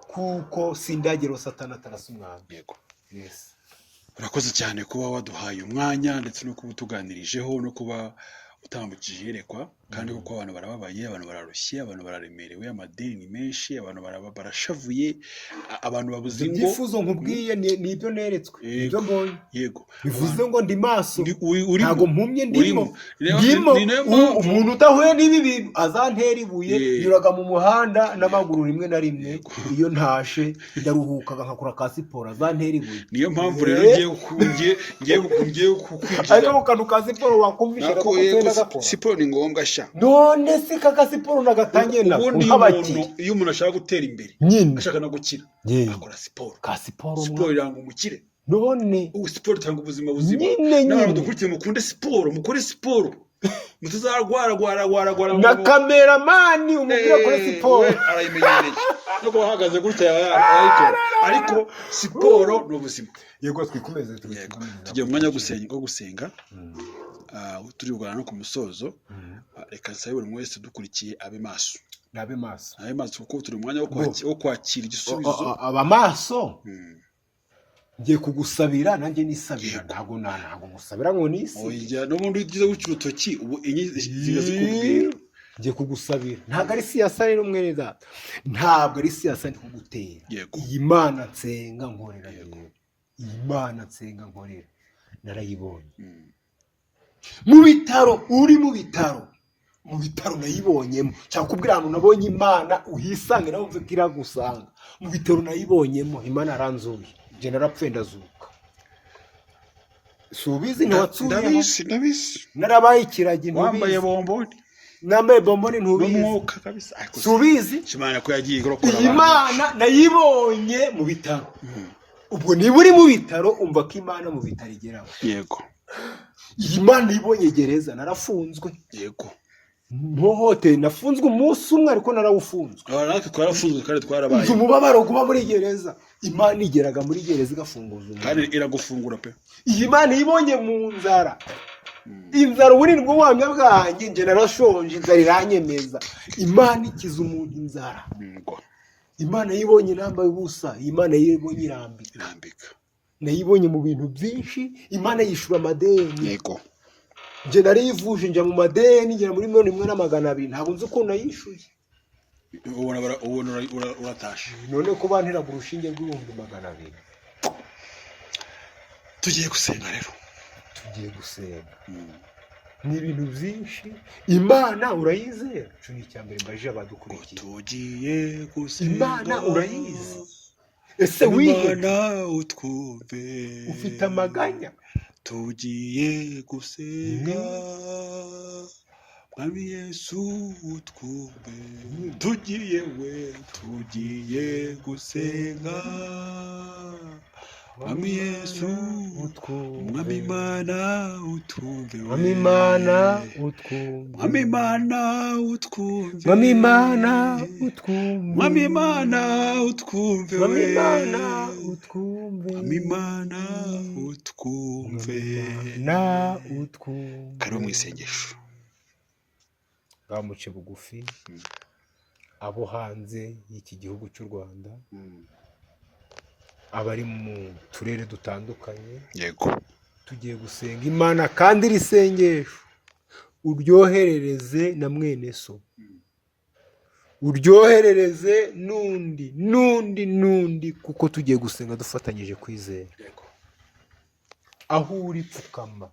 kuko sindagera aho Satani atarasa umwambi. Yes. Urakoze cyane kuba waduhaye umwanya ndetse no kuba utuganirijeho no kuba utambukije iyerekwa. Kandi kuko abantu barababaye, abantu bararushye, abantu bararemerewe, amadeni ni menshi, abantu barashavuye, abantu babuze ingo. Ibyifuzo nkubwiye ni ibyo neretswe, ibyo mbonye. Bivuze ngo ndi maso. Urimo. Ntabwo mpumye, ndimo. Urimo. Ndimo. Ni nayo mpamvu- Umuntu udahuye n'ibi bintu azantera ibuye. Nyuraga mu muhanda n'amaguru rimwe na rimwe, iyo ntashe ndaruhukaga nkakora ka siporo, azantera ibuye. Niyo mpamvu rero ngiye kukwinjiza. Ariko mu kantu ka siporo wakumvisha Nako ko yego, tenda gakora. Siporo ni ngombwa sha. None se kaka siporo nagatangiye nako Ubundi iyo nk'abakire. umuntu ashaka gutera imbere, Nyine. ashaka no gukira, akora siporo. Ka siporo. Siporo iranga umukire. None. Ubu siporo itanga ubuzima buzima. Nyine. N'abantu Nyine. dukurikiye, mukunde siporo, mukore siporo, mutazarwara rwara rwara rwara. Na cameraman umubwira akore siporo. We arayimenyereye, no kuba ahagaze gutya yayikora, ariko siporo ni ubuzima. Yego, twikomeze. Yego, tugiye mu mwanya wo gusenga, turi kuganira no ku musozo. Reka nsabe buri muntu wese udukurikiye abe maso. Nabe maso. Abe maso kuko turi mu mwanya wo kwakira igisubizo. Aba maso. Ngiye kugusabira nanjye nisabira. Ntabwo ngusabira ngo nisi. Oya, n'ubundi ugize gutya urutoki ubu enye ziga zikubwira. Ngiye kugusabira, ntabwo ari siyasa rero mwene data, ntabwo ari siyasa ndi kugutera. Iyi Mana nsenga nkorera rero, iyi Mana nsenga nkorera narayibonye mu bitaro. Uri mu bitaro, mu bitaro nayibonyemo. Nshaka kubwira ahantu nabonye Imana uhisange nawe wumve ko iragusanga. Mu bitaro nayibonyemo. Imana yaranzuye, njye narapfuye ndazuka. Si ubizi? Ntiwatsuyeho? Ndabizi, ndabizi. Narabaye ikiragi. Wambaye Ntubizi? Bomboni. Nambaye bomboni, ntubizi? N'umwuka kabisa. Ariko Si ubizi? Imana ko yagiye irokora Iyi abantu. Mana nayibonye mu bitaro. Ubwo niba uri mu bitaro, umva ko Imana mu bitaro igeraho. Iyi Mana ibonye gereza, narafunzwe. Mpohoteye, nafunzwe umunsi umwe ariko narawufunzwe. Aba natwe twarafunzwe kandi twarabaye. Nzi umubabaro kuba muri gereza. Imana igeraga muri gereza igafunguza umuntu. Kandi iragufungura pe. Iyi Mana ibonye mu nzara. Inzara ubu ni bwo buhamya bwanjye, njye narashonje, inzara iranyemeza. Imana ikiza umuntu inzara. Imana yibonye nambaye ubusa, Imana yibonye irambika. Irambika. Nayibonye mu bintu byinshi, Imana yishura amadeni. Yego. Njye narivuje, njya mu madeni, ngera muri 1,200,000, ntabwo nzi ukuntu nayishuye. Ubona ubona uratashe. None ko banteraga urushinge rw'200,000. Tugiye gusenga rero. Tugiye gusenga, ni ibintu byinshi. Imana urayizera? Icyo ni icya mbere mbajije abadukurikiye. Tugiye gusenga. Imana urayizi? Ese wihebye? Imana utwumve. Ufite amaganya? Tugiye gusenga, Mwami Yesu utwumve. Tugiye we, tugiye gusenga, Mwami Yesu, Mwami Imana utwumve we. Mwami Imana utwumve. Mwami Imana utwumve. Mwami Imana utwumve. Mwami Imana utwumve Mwami we. Imana utwumve. Mwami Imana utwumve. Imana utwumve. Karibu mu isengesho. Bamuce bugufi abo hanze y'iki gihugu cy'u Rwanda, abari mu turere dutandukanye. Tugiye gusenga Imana, kandi iri sengesho uryoherereze na mwene so, uryoherereze n'undi n'undi n'undi, kuko tugiye gusenga dufatanyije kwizera. Aho uri pfukama,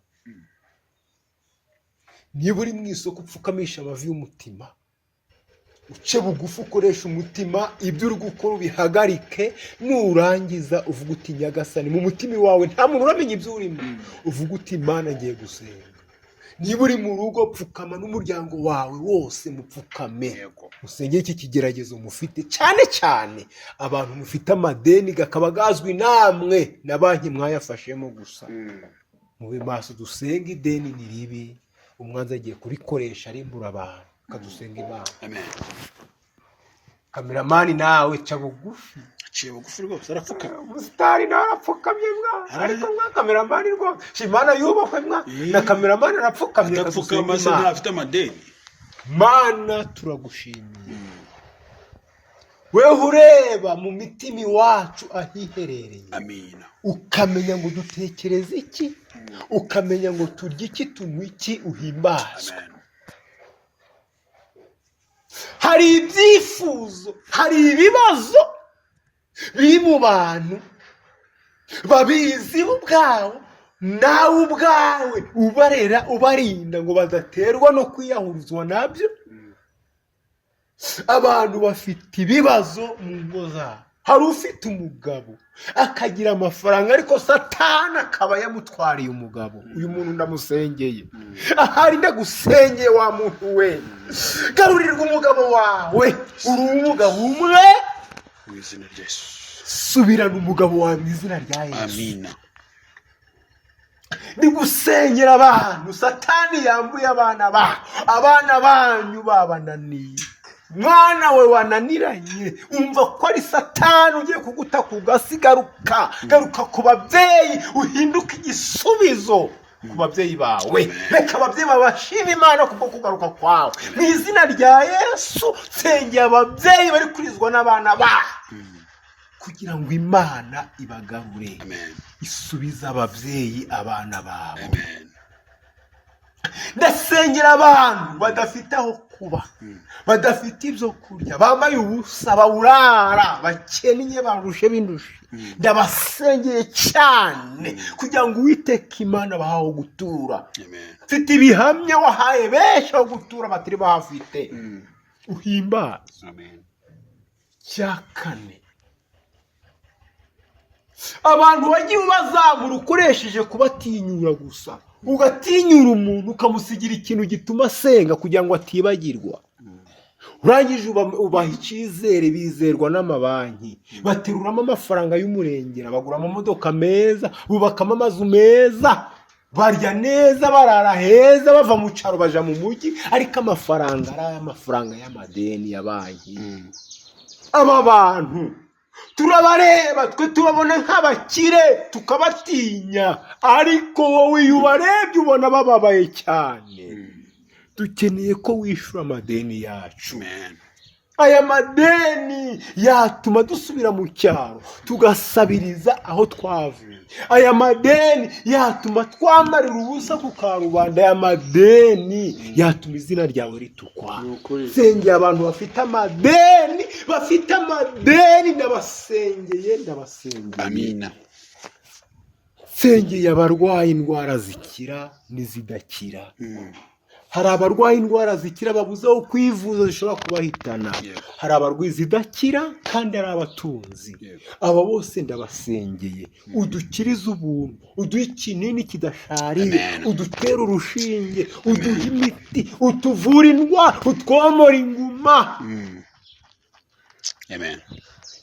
niba uri mu isoko upfukamisha amavi y'umutima, uce bugufi, ukoresha umutima, ibyo uri gukora ubihagarike. Nurangiza uvuga uti: "Nyagasani", mu mutima wawe nta muntu uramenya ibyo urimo, uvuga uti: "Imana, ngiye gusenga." Niba uri mu rugo, pfukama n'umuryango wawe wose, mupfukame, musengere iki kigeragezo mufite, cyane cyane abantu mufite amadeni gakaba gazwi namwe na banki mwayafashemo gusa. Mube maso, dusenge. Ideni ni ribi, umwanzi agiye kurikoresha arimbura abantu. Kadusenga Imana. Amen. Kameramani nawe ca bugufi. Aciye bugufi rwose, arapfukama. Umusitari nawe arapfukamye mwa, ariko mwa kameramani rwose, Imana yubahwe mwa, na kameramani arapfukamye. Adapfukama kadusenga se Imana. Ntafite amadeni? Mana, turagushimiye, wewe ureba mu mitima iwacu ahiherereye, Amina. ukamenya ngo dutekereze iki, ukamenya ngo turye iki, tunywe iki. Uhimbazwe. Amen. Hari ibyifuzo, hari ibibazo biri mu bantu babizi bo ubwabo, nawe ubwawe ubarera, ubarinda ngo badaterwa no kwiyahuzwa nabyo. Abantu bafite ibibazo mu ngo zabo. Hari ufite umugabo akagira amafaranga, ariko Satani akaba yamutwariye umugabo. Uyu muntu ndamusengeye, ahari ndagusengeye wa muntu we, garurirwa umugabo wawe, uri umugabo umwe. Mu izina rya Yesu. Subirana umugabo wawe mu izina rya Yesu. Amina. Ni gusengera abantu Satani yambuye abana babo, abana banyu babananiye. Mwana we wananiranye, umva ko ari Satani ugiye kuguta ku gasi. Garuka, garuka ku babyeyi, uhinduke igisubizo ku babyeyi bawe. Reka ababyeyi bawe bashime Imana kubwo kugaruka kwawe mu izina rya Yesu. Nsengeye ababyeyi bari kurizwa n'abana babo kugira ngo Imana ibagarure, Amen. isubize ababyeyi abana babo. Amen. Ndasengera abantu badafite aho kuba, badafite ibyo kurya, bambaye ubusa, bawurara, bakennye, barushe b'indushe. Ndabasengeye cyane kugira ngo Uwiteka Imana bahawe gutura. Amen. Mfite ibihamya, wahaye benshi aho gutura batari bahafite. Uhimbaze. Amen. Cya kane, abantu wagiye ubazamura ukoresheje kubatinyura gusa, ugatinyura umuntu, ukamusigira ikintu gituma asenga kugira ngo atibagirwa. Urangije ubaha icyizere, bizerwa n'amabanki, bateruramo amafaranga y'umurengera, bagura amamodoka meza, bubakamo amazu meza, barya neza, barara heza, bava mu cyaro baja mu mujyi, ariko amafaranga ari ay'amafaranga y'amadeni ya banki. Aba bantu Turabareba twe tubabona nk'abakire tukabatinya, ariko wowe iyo ubarebye ubona bababaye cyane. Dukeneye ko wishyura amadeni yacu. Amen. Aya madeni yatuma dusubira mu cyaro tugasabiriza aho twavuye. Aya madeni yatuma twambarira ubusa ku karubanda. Aya madeni yatuma izina ryawe ritukwa. Ni ukuri. Nsengeye abantu bafite amadeni, bafite amadeni, ndabasengeye, ndabasengeye. Amina. Nsengeye abarwaye indwara zikira n'izidakira. Hari abarwaye indwara zikira babuze aho kwivuza zishobora kubahitana. Hari abarwaye izidakira kandi ari abatunzi. Aba bose ndabasengeye, udukirize ubuntu, uduhe ikinini kidashariye, Amen. udutere urushinge, uduhe imiti, utuvure indwara, utwomore inguma. Amen.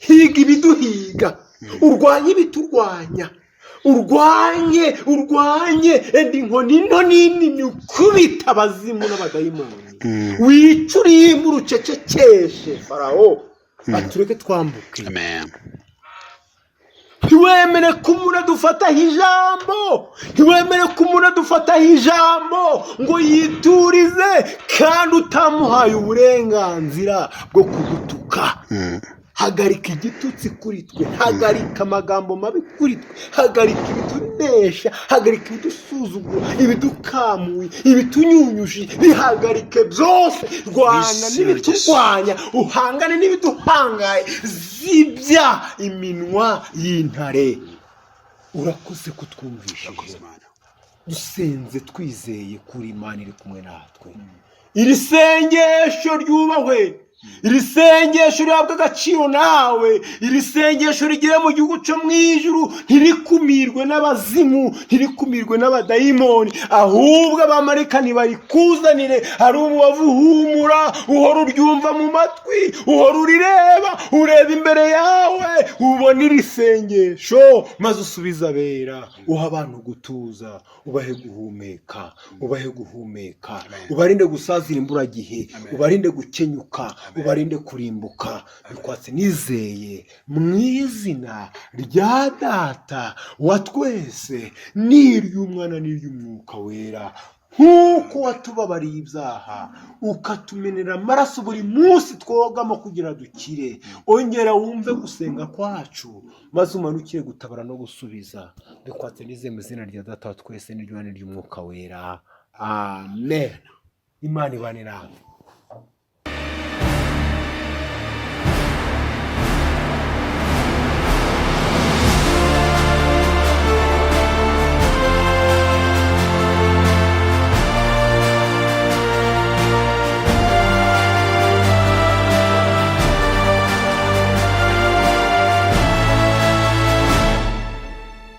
Higa ibiduhiga, urwanye ibiturwanya, urwanye, urwanye, enda inkoni nto n'inini, ukubita abazimu n'abadayimoni, wice urimo urucecekeshe Farawo, atureke twambuke. Amen. Ntiwemere ko umuntu adufataho ijambo, ntiwemere ko umuntu adufataho ijambo ngo yiturize kandi utamuhaye uburenganzira bwo kugutuka. Hagarika igitutsi kuri twe, hagarika amagambo mabi kuri twe, hagarika ibitunesha, hagarika ibidusuzugura, ibidukamuye, ibitunyunyuje, bihagarike byose. Rwana Mw'izina n'ibiturwanya, uhangane n'ibiduhangaye, zibya iminwa y'intare. Urakoze kutwumvishije. Urakoze, Mana. Dusenze twizeye kuri Imana iri kumwe natwe. Iri sengesho ryubahwe, iri sengesho rihabwa agaciro nawe, iri sengesho rigere mu gihugu cyo mu ijuru, ntirikumirwe n'abazimu, ntirikumirwe n'abadayimoni, ahubwo abamarayika ntibarikuzanire. Hari umubavu uhumura, uhora uryumva mu matwi, uhora urireba, ureba imbere yawe ubona iri sengesho, maze usubize abera, uha abantu gutuza, ubahe guhumeka, ubahe guhumeka, ubarinde gusazira imburagihe, ubarinde gukenyuka, ubarinde kurimbuka. Bikwatse nizeye mu izina rya Data wa twese n'iry'Umwana n'iry'Umwuka Wera. Nk'uko watubabariye ibyaha, ukatumenera amaraso buri munsi twogamo kugira dukire, ongera wumve gusenga kwacu, maze umanukire gutabara no gusubiza. Bikwatse nizeye mu izina rya Data wa twese n'iry'Umwana n'iry'Umwuka Wera, amen. Imana ibane nawe.